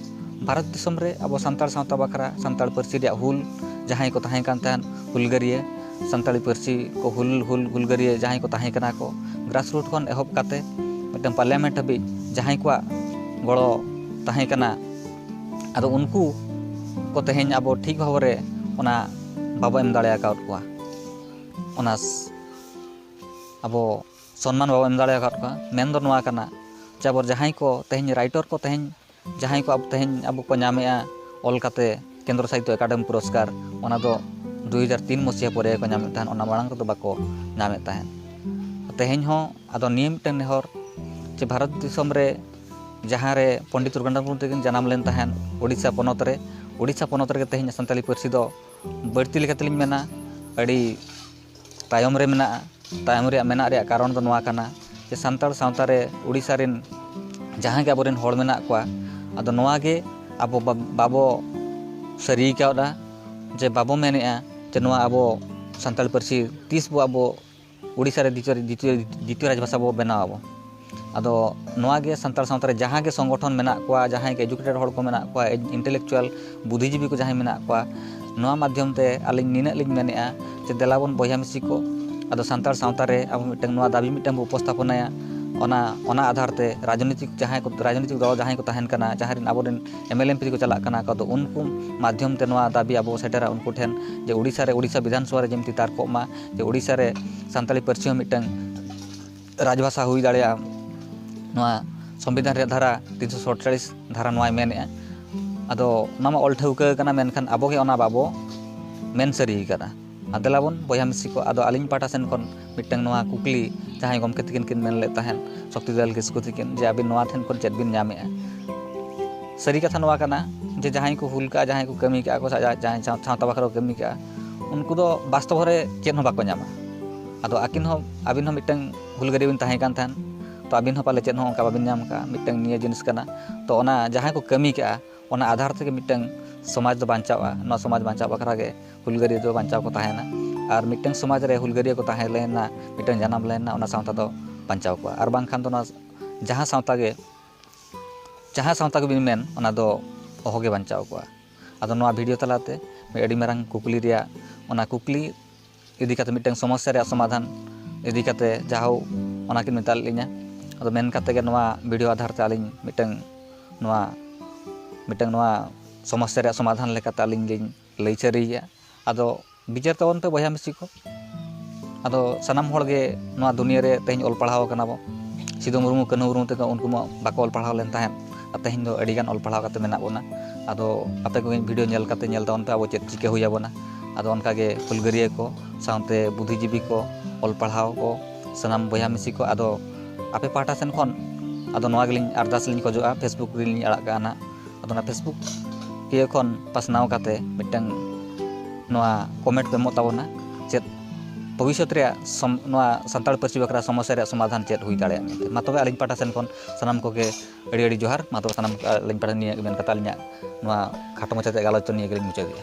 ᱵᱷᱟᱨᱚᱛ ᱫᱤᱥᱚᱢ ᱨᱮ ᱟᱵᱚ ᱥᱟᱱᱛᱟᱲ ᱥᱟᱶᱛᱟ ᱵᱟᱠᱷᱨᱟ ᱥᱟᱱᱛᱟᱲ ᱯᱟᱹᱨᱥᱤ ᱨᱮᱭᱟᱜ ᱦᱩᱞ ᱡᱟᱦᱟᱸᱭ ᱠᱚ ᱛᱟᱦᱮᱸ ᱠᱟᱱ ᱛᱟᱦᱮᱸᱫ, ᱦᱩᱞᱜᱟᱹᱨᱤᱭᱟᱹ, ᱥᱟᱱᱛᱟᱲᱤ ᱯᱟᱹᱨᱥᱤ ᱠᱚ ᱦᱩᱞ, ᱦᱩᱞ, ᱦᱩᱞᱜᱟᱹᱨᱤᱭᱟᱹ ᱡᱟᱦᱟᱸᱭ ᱠᱚ ᱛᱟᱦᱮᱸ ᱠᱟᱱᱟ ᱠᱚ, ᱜᱨᱟᱥᱨᱩᱴ ᱠᱷᱚᱱ ᱮᱦᱚᱵ ᱠᱟᱛᱮ ᱢᱤᱫᱴᱟᱝ ᱯᱟᱨᱞᱤᱭᱟᱢᱮᱱᱴ ᱦᱟᱹᱵᱤᱡ ᱡᱟᱦᱟᱸᱭ ᱠᱚᱣᱟᱜ ᱜᱚᱲᱚ ᱛᱟᱦᱮᱸ ᱠᱟᱱᱟ, ᱟᱫᱚ ᱩᱱᱠᱩ ᱠᱚ ᱛᱮᱦᱮᱧ ᱟᱵᱚ ᱴᱷᱤᱠ ᱵᱷᱟᱵᱽ ᱨᱮ ᱚᱱᱟ ᱵᱟᱵᱚ ᱮᱢ ᱫᱟᱲᱮ ᱟᱠᱟᱫ ᱠᱚᱣᱟ᱾ ᱚᱱᱟ ᱥ-, ᱟᱵᱚ ᱥᱚᱱᱢᱟᱱ ᱵᱟᱵᱚ ᱮᱢ ᱫᱟᱲᱮ ᱟᱠᱟᱫ ᱠᱚᱣᱟ᱾ ᱢᱮᱱ ᱫᱚ ᱱᱚᱣᱟ ᱠᱟᱱᱟ ᱡᱮ ᱟᱵᱚ ᱡᱟᱦᱟᱸᱭ ᱠᱚ ᱛᱮᱦᱮᱧ writer ᱠᱚ, ᱛᱮᱦᱮᱧ ᱡᱟᱦᱟᱸᱭ ᱠᱚ ᱟᱵᱚ, ᱛᱮᱦᱮᱧ ᱟᱵᱚ ᱠᱚ ᱧᱟᱢᱮᱜᱼᱟ ᱚᱞ ᱠᱟᱛᱮ ᱠᱮᱱᱫᱨᱚ ᱥᱟᱦᱤᱛᱛᱚ ᱮᱠᱟᱰᱮᱢᱤ ᱯᱩᱨᱚᱥᱠᱟᱨ, ᱚᱱᱟ ᱫᱚ ᱫᱩ ᱦᱟᱡᱟᱨ ᱛᱤᱱ ᱢᱚᱥᱤᱦᱟ ᱯᱚᱨᱮ ᱠᱚ ᱧᱟᱢᱮᱫ ᱛᱟᱦᱮᱸᱫ, ᱚᱱᱟ ᱢᱟᱲᱟᱝ ᱨᱮᱫᱚ ᱵᱟᱠᱚ ᱧᱟᱢᱮᱫ ᱛᱟᱦᱮᱸᱫ᱾ ᱛᱮᱦᱮᱧ ᱦᱚᱸ ᱟᱫᱚ ᱱᱤᱭᱟᱹ ᱢᱤᱫᱴᱟᱝ ᱱᱮᱦᱚᱨ ᱡᱮ ᱵᱷᱟᱨᱚᱛ ᱫᱤᱥᱚᱢ ᱨᱮ ᱡᱟᱦᱟᱸ ᱨᱮ ᱯᱚᱱᱰᱤᱛ ᱨᱚᱜᱷᱩᱱᱟᱛᱷ ᱢᱩᱨᱢᱩ ᱛᱟᱹᱠᱤᱱ ᱡᱟᱱᱟᱢ ᱞᱮᱱ ᱛᱟᱦᱮᱸᱫ ᱳᱰᱤᱥᱟ ᱯᱚᱱᱚᱛ ᱨᱮ, ᱳᱰᱤᱥᱟ ᱯᱚᱱᱚᱛ ᱨᱮᱜᱮ ᱛᱮᱦᱮᱧ ᱥᱟᱱᱛᱟᱲᱤ ᱯᱟᱹᱨᱥᱤ ᱫᱚ ᱵᱟᱹᱲᱛᱤ ᱞᱮᱠᱟ ᱛᱮᱞᱤᱧ ᱢᱮᱱᱟ ᱟᱹᱰᱤ ᱛᱟᱭᱚᱢ ᱨᱮ ᱢᱮᱱᱟᱜᱼᱟ᱾ ᱛᱟᱭᱚᱢ ᱨᱮᱭᱟᱜ ᱢᱮᱱᱟᱜ ᱨᱮᱭᱟᱜ ᱠᱟᱨᱚᱱ ᱫᱚ ᱱᱚᱣᱟ ᱠᱟᱱᱟ ᱡᱮ ᱥᱟᱱᱛᱟᱲ ᱥᱟᱶᱛᱟ ᱨᱮ ᱳᱰᱤᱥᱟ ᱨᱮᱱ ᱡᱟᱦᱟᱸ ᱜᱮ ᱟᱵᱚᱨᱮᱱ ᱦᱚᱲ ᱢᱮᱱᱟᱜ ᱠᱚᱣᱟ, ᱟᱫᱚ ᱱᱚᱣᱟ ᱜᱮ ᱟᱵᱚ ᱵᱟ-, ᱵᱟᱵᱚ ᱥᱟᱹᱨᱤ ᱠᱟᱣᱫᱟ, ᱡᱮ ᱵᱟᱵᱚ ᱢᱮᱱᱮᱫᱼᱟ ᱡᱮ ᱱᱚᱣᱟ ᱟᱵᱚ ᱥᱟᱱᱛᱟᱲ ᱯᱟᱹᱨᱥᱤ ᱛᱤᱥ ᱵᱚ ᱟᱵᱚ ᱳᱰᱤᱥᱟ ᱨᱮ ᱫᱤᱛᱤᱭᱚ, ᱫᱤᱛᱤᱭᱚ, ᱫᱤᱛᱤᱭᱚ ᱨᱟᱡᱽᱵᱷᱟᱥᱟ ᱵᱚ ᱵᱮᱱᱟᱣ ᱟᱵᱚ᱾ ᱟᱫᱚ ᱱᱚᱣᱟ ᱜᱮ ᱥᱟᱱᱛᱟᱲ ᱥᱟᱶᱛᱟ ᱨᱮ ᱡᱟᱦᱟᱸ ᱜᱮ ᱥᱚᱝᱜᱚᱴᱷᱚᱱ ᱢᱮᱱᱟᱜ ᱠᱚᱣᱟ, ᱡᱟᱦᱟᱸᱭ ᱜᱮ educated ᱦᱚᱲ ᱠᱚ ᱢᱮᱱᱟᱜ ᱠᱚᱣᱟ, intellectual ᱵᱩᱫᱽᱫᱷᱤᱡᱤᱵᱤ ᱠᱚ ᱡᱟᱦᱟᱸᱭ ᱢᱮᱱᱟᱜ ᱠᱚᱣᱟ, ᱱᱚᱣᱟ ᱢᱟᱫᱽᱫᱷᱚᱢ ᱛᱮ ᱟᱹᱞᱤᱧ ᱱᱤᱱᱟᱹᱜ ᱞᱤᱧ ᱢᱮᱱᱮᱫᱼᱟ ᱡᱮ ᱫᱮᱞᱟ ᱵᱚᱱ ᱵᱚᱭᱦᱟ ᱢᱤᱥᱤ ᱠᱚ, ᱟᱫᱚ ᱥᱟᱱᱛᱟᱲ ᱥᱟᱶᱛᱟ ᱨᱮ ᱟᱵᱚ ᱢᱤᱫᱴᱟᱝ ᱱᱚᱣᱟ ᱫᱟᱹᱵᱤ ᱢᱤᱫᱴᱟᱝ ᱵᱚ ᱩᱯᱚᱥᱛᱷᱟᱯᱚᱱᱟᱭᱟ᱾ ᱚᱱᱟ, ᱚᱱᱟ ᱟᱫᱷᱟᱨ ᱛᱮ ᱨᱟᱡᱽᱱᱤᱛᱤᱠ ᱡᱟᱦᱟᱸᱭ ᱠᱚ, ᱨᱟᱡᱽᱱᱤᱛᱤᱠ ᱫᱚᱞ ᱡᱟᱦᱟᱸᱭ ᱠᱚ ᱛᱟᱦᱮᱱ ᱠᱟᱱᱟ, ᱡᱟᱦᱟᱸ ᱨᱮᱱ ᱟᱵᱚᱨᱮᱱ MLA MP ᱠᱚ ᱪᱟᱞᱟᱜ ᱠᱟᱱᱟ ᱠᱚ, ᱟᱫᱚ ᱩᱱᱠᱩ ᱢᱟᱫᱽᱫᱷᱚᱢ ᱛᱮ ᱱᱚᱣᱟ ᱫᱟᱹᱵᱤ ᱟᱵᱚ ᱥᱮᱴᱮᱨᱟ ᱩᱱᱠᱩ ᱴᱷᱮᱱ ᱡᱮ ᱳᱰᱤᱥᱟ ᱨᱮ, ᱳᱰᱤᱥᱟ ᱵᱤᱫᱷᱟᱱ ᱥᱚᱵᱷᱟ ᱨᱮ ᱡᱮᱢᱛᱤ ᱛᱟᱨᱠᱚᱜ ᱢᱟ, ᱡᱮ ᱳᱰᱤᱥᱟ ᱨᱮ ᱥᱟᱱᱛᱟᱲᱤ ᱯᱟᱹᱨᱥᱤ ᱦᱚᱸ ᱢᱤᱫᱴᱟᱝ ᱨᱟᱡᱽᱵᱷᱟᱥᱟ ᱦᱩᱭ ᱫᱟᱲᱮᱭᱟᱜᱼᱟ᱾ ᱱᱚᱣᱟ ᱥᱚᱝᱵᱤᱫᱷᱟᱱ ᱨᱮᱭᱟᱜ ᱫᱷᱟᱨᱟ ᱛᱤᱱᱥᱚ ᱥᱟᱛᱪᱚᱞᱞᱤᱥ ᱫᱷᱟᱨᱟ ᱱᱚᱣᱟᱭ ᱢᱮᱱᱮᱫᱼᱟ᱾ ᱟᱫᱚ ᱚᱱᱟ ᱢᱟ ᱚᱞ ᱴᱷᱟᱹᱣᱠᱟᱹ ᱠᱟᱱᱟ, ᱢᱮᱱᱠᱷᱟᱱ ᱟᱵᱚ ᱜᱮ ᱚᱱᱟ ᱵᱟᱵᱚ ᱢᱮᱱ ᱥᱟᱹᱨᱤ ᱠᱟᱫᱟ᱾ ᱟᱨ ᱫᱮᱞᱟ ᱵᱚᱱ ᱵᱚᱭᱦᱟ ᱢᱤᱥᱤ ᱠᱚ, ᱟᱫᱚ ᱟᱹᱞᱤᱧ ᱯᱟᱦᱴᱟ ᱥᱮᱱ ᱠᱷᱚᱱ ᱢᱤᱫᱴᱟᱝ ᱱᱚᱣᱟ ᱠᱩᱠᱞᱤ ᱡᱟᱦᱟᱸᱭ ᱜᱚᱢᱠᱮ ᱛᱟᱹᱠᱤᱱ ᱠᱤᱱ ᱢᱮᱱ ᱞᱮᱫ ᱛᱟᱦᱮᱸᱫ, ᱥᱚᱠᱛᱤ ᱫᱚᱭᱟᱞ ᱠᱤᱥᱠᱩ ᱛᱟᱹᱠᱤᱱ, ᱡᱮ ᱟᱹᱵᱤᱱ ᱱᱚᱣᱟ ᱴᱷᱮᱱ ᱠᱷᱚᱱ ᱪᱮᱫ ᱵᱤᱱ ᱧᱟᱢᱮᱫᱼᱟ? ᱥᱟᱹᱨᱤ ᱠᱟᱛᱷᱟ ᱱᱚᱣᱟ ᱠᱟᱱᱟ ᱡᱮ ᱡᱟᱦᱟᱸᱭ ᱠᱚ ᱦᱩᱞ ᱠᱟᱜᱼᱟ, ᱡᱟᱦᱟᱸᱭ ᱠᱚ ᱠᱟᱹᱢᱤ ᱠᱟᱜᱼᱟ ᱠᱚ, ᱥᱟ-, ᱡᱟᱦᱟᱸᱭ ᱥᱟᱶ-, ᱥᱟᱶᱛᱟ ᱵᱟᱠᱷᱨᱟ ᱠᱚ ᱠᱟᱹᱢᱤ ᱠᱟᱜᱼᱟ, ᱩᱱᱠᱩ ᱫᱚ ᱵᱟᱥᱛᱚᱵ ᱨᱮ ᱪᱮᱫ ᱦᱚᱸ ᱵᱟᱠᱚ ᱧᱟᱢᱟ᱾ ᱟᱫᱚ ᱟᱹᱠᱤᱱ ᱦᱚᱸ, ᱟᱹᱵᱤᱱ ᱦᱚᱸ ᱢᱤᱫᱴᱟᱝ ᱦᱩᱞᱜᱟᱹᱨᱤᱭᱟᱹ ᱵᱤᱱ ᱛᱟᱦᱮᱸ ᱠᱟᱱ ᱛᱟᱦᱮᱸᱫ, ᱛᱚ ᱟᱹᱵᱤᱱ ᱦᱚᱸ ᱯᱟᱞᱮ ᱪᱮᱫ ᱦᱚᱸ ᱚᱱᱠᱟ ᱵᱟᱵᱤᱱ ᱧᱟᱢ ᱠᱟᱜᱼᱟ᱾ ᱢᱤᱫᱴᱟᱝ ᱱᱤᱭᱟᱹ ᱡᱤᱱᱤᱥ ᱠᱟᱱᱟ᱾ ᱛᱚ ᱚᱱᱟ ᱡᱟᱦᱟᱸᱭ ᱠᱚ ᱠᱟᱹᱢᱤ ᱠᱟᱜᱼᱟ, ᱚᱱᱟ ᱟᱫᱷᱟᱨ ᱛᱮᱜᱮ ᱢᱤᱫᱴᱟᱝ ᱥᱚᱢᱟᱡᱽ ᱫᱚ ᱵᱟᱧᱪᱟᱣᱼᱟ᱾ ᱱᱚᱣᱟ ᱥᱚᱢᱟᱡᱽ ᱵᱟᱧᱪᱟᱣ ᱵᱟᱠᱷᱨᱟ ᱜᱮ ᱦᱩᱞᱜᱟᱹᱨᱤᱭᱟᱹ ᱫᱚ ᱵᱟᱧᱪᱟᱣ ᱠᱚ ᱛᱟᱦᱮᱱᱟ᱾ ᱟᱨ ᱢᱤᱫᱴᱟᱝ ᱥᱚᱢᱟᱡᱽ ᱨᱮ ᱦᱩᱞᱜᱟᱹᱨᱤᱭᱟᱹ ᱠᱚ ᱛᱟᱦᱮᱸ ᱞᱮᱱᱟ, ᱢᱤᱫᱴᱟᱝ ᱡᱟᱱᱟᱢ ᱞᱮᱱᱟ, ᱚᱱᱟ ᱥᱟᱶᱛᱟ ᱫᱚ ᱵᱟᱧᱪᱟᱣ ᱠᱚᱜᱼᱟ᱾ ᱟᱨ ᱵᱟᱝᱠᱷᱟᱱ ᱫᱚ ᱱᱚᱣᱟ ᱡᱟᱦᱟᱸ ᱥᱟᱶᱛᱟ ᱜᱮ, ᱡᱟᱦᱟᱸ ᱥᱟᱶᱛᱟ ᱜᱮᱵᱤᱱ ᱢᱮᱱ, ᱚᱱᱟ ᱫᱚ ᱚᱦᱚᱜᱮ ᱵᱟᱧᱪᱟᱣ ᱠᱚᱜᱼᱟ᱾ ᱟᱫᱚ ᱱᱚᱣᱟ ᱵᱷᱤᱰᱤᱭᱳ ᱛᱟᱞᱟᱛᱮ ᱢᱤᱫ ᱟᱹᱰᱤ ᱢᱟᱨᱟᱝ ᱠᱩᱠᱞᱤ ᱨᱮᱭᱟᱜ, ᱚᱱᱟ ᱠᱩᱠᱞᱤ ᱤᱫᱤ ᱠᱟᱛᱮ, ᱢᱤᱫᱴᱟᱝ ᱥᱚᱢᱚᱥᱥᱟ ᱨᱮᱭᱟᱜ ᱥᱚᱢᱟᱫᱷᱟᱱ ᱤᱫᱤ ᱠᱟᱛᱮ ᱡᱟᱦᱟᱸ ᱚᱱᱟ ᱠᱤᱱ ᱢᱮᱛᱟ ᱞᱮᱫ ᱞᱤᱧᱟ, ᱟᱫᱚ ᱢᱮᱱ ᱠᱟᱛᱮ ᱜᱮ ᱱᱚᱣᱟ ᱵᱷᱤᱰᱤᱭᱳ ᱟᱫᱷᱟᱨ ᱛᱮ ᱟᱹᱞᱤᱧ ᱢᱤᱫᱴᱟᱝ ᱱᱚᱣᱟ ᱢᱤᱫᱴᱟᱝ ᱱᱚᱣᱟ ᱥᱚᱢᱚᱥᱥᱟ ᱨᱮᱭᱟᱜ ᱥᱚᱢᱟᱫᱷᱟᱱ ᱞᱮᱠᱟᱛᱮ ᱟᱹᱞᱤᱧ ᱞᱤᱧ ᱞᱟᱹᱭ ᱥᱟᱹᱨᱤᱭᱮᱜᱼᱟ᱾ ᱟᱫᱚ ᱵᱤᱪᱟᱹᱨ ᱛᱟᱵᱚᱱ ᱯᱮ ᱵᱚᱭᱦᱟ ᱢᱤᱥᱤ ᱠᱚ᱾ ᱟᱫᱚ ᱥᱟᱱᱟᱢ ᱦᱚᱲ ᱜᱮ ᱱᱚᱣᱟ ᱫᱩᱱᱤᱭᱟᱹ ᱨᱮ ᱛᱮᱦᱮᱧ ᱚᱞ ᱯᱟᱲᱦᱟᱣ ᱠᱟᱱᱟ ᱵᱚᱱ᱾ ᱥᱤᱫᱩ ᱢᱩᱨᱢᱩ, ᱠᱟᱹᱱᱦᱩ ᱢᱩᱨᱢᱩ ᱛᱟᱠᱚ ᱩᱱᱠᱩ ᱢᱟ ᱵᱟᱠᱚ ᱚᱞ ᱯᱟᱲᱦᱟᱣ ᱞᱮᱱ ᱛᱟᱦᱮᱸᱫ, ᱟᱨ ᱛᱮᱦᱮᱧ ᱫᱚ ᱟᱹᱰᱤ ᱜᱟᱱ ᱚᱞ ᱯᱟᱲᱦᱟᱣ ᱠᱟᱛᱮ ᱢᱮᱱᱟᱜ ᱵᱚᱱᱟ᱾ ᱟᱫᱚ ᱟᱯᱮ ᱠᱚᱜᱮ ᱵᱷᱤᱰᱤᱭᱳ ᱧᱮᱞ ᱠᱟᱛᱮ ᱧᱮᱞ ᱛᱟᱵᱚᱱ ᱯᱮ, ᱟᱵᱚ ᱪᱮᱫ ᱪᱤᱠᱟᱹ ᱦᱩᱭ ᱟᱵᱚᱱᱟ᱾ ᱟᱫᱚ ᱚᱱᱠᱟ ᱜᱮ ᱦᱩᱞᱜᱟᱹᱨᱤᱭᱟᱹ ᱠᱚ ᱥᱟᱶᱛᱮ ᱵᱩᱫᱽᱫᱷᱤᱡᱤᱵᱤ ᱠᱚ, ᱚᱞ ᱯᱟᱲᱦᱟᱣ ᱠᱚ, ᱥᱟᱱᱟᱢ ᱵᱚᱭᱦᱟ ᱢᱤᱥᱤ ᱠᱚ, ᱟᱫᱚ ᱟᱯᱮ ᱯᱟᱦᱴᱟ ᱥᱮᱱ ᱠᱷᱚᱱ ᱟᱫᱚ ᱱᱚᱣᱟ ᱜᱮᱞᱤᱧ ᱟᱨᱫᱟᱥ ᱞᱤᱧ ᱠᱷᱚᱡᱚᱜᱼᱟ, Facebook ᱨᱮᱞᱤᱧ ᱟᱲᱟᱜ ᱠᱟᱜᱼᱟ ᱱᱟᱜ᱾ ᱟᱫᱚ ᱚᱱᱟ Facebook ᱤᱭᱟᱹ ᱠᱷᱚᱱ ᱯᱟᱥᱱᱟᱣ ᱠᱟᱛᱮ ᱢᱤᱫᱴᱟᱝ ᱱᱚᱣᱟ ᱠᱚᱢᱮᱱᱴ ᱯᱮ ᱮᱢᱚᱜ ᱛᱟᱵᱚᱱᱟ, ᱪᱮᱫ ᱵᱷᱚᱵᱤᱥᱥᱚᱛ ᱨᱮᱭᱟᱜ ᱥᱚᱢ-, ᱱᱚᱣᱟ ᱥᱟᱱᱛᱟᱲ ᱯᱟᱹᱨᱥᱤ ᱵᱟᱠᱷᱨᱟ ᱥᱚᱢᱚᱥᱥᱟ ᱨᱮᱭᱟᱜ ᱥᱚᱢᱟᱫᱷᱟᱱ ᱪᱮᱫ ᱦᱩᱭ ᱫᱟᱲᱮᱭᱟᱜᱼᱟ ᱢᱮᱱᱛᱮ᱾ ᱢᱟ ᱛᱚᱵᱮ ᱟᱹᱞᱤᱧ ᱯᱟᱦᱴᱟ ᱥᱮᱱ ᱠᱷᱚᱱ ᱥᱟᱱᱟᱢ ᱠᱚᱜᱮ ᱟᱹᱰᱤ ᱟᱹᱰᱤ ᱡᱚᱦᱟᱨ᱾ ᱢᱟ ᱛᱚᱵᱮ ᱥᱟᱱᱟᱢ ᱟᱹᱞᱤᱧ ᱯᱟᱦᱴᱟ ᱱᱤᱭᱟᱹ ᱜᱮ ᱢᱮᱱ ᱠᱟᱛᱮ ᱟᱹᱞᱤᱧᱟᱜ ᱱᱚᱣᱟ ᱠᱷᱟᱴᱚ ᱢᱟᱪᱷᱟᱛᱮ ᱜᱟᱞᱚᱪ ᱫᱚ ᱱᱤᱭᱟᱹ ᱜᱮᱞᱤᱧ ᱢᱩᱪᱟᱹᱫᱮᱜᱼᱟ᱾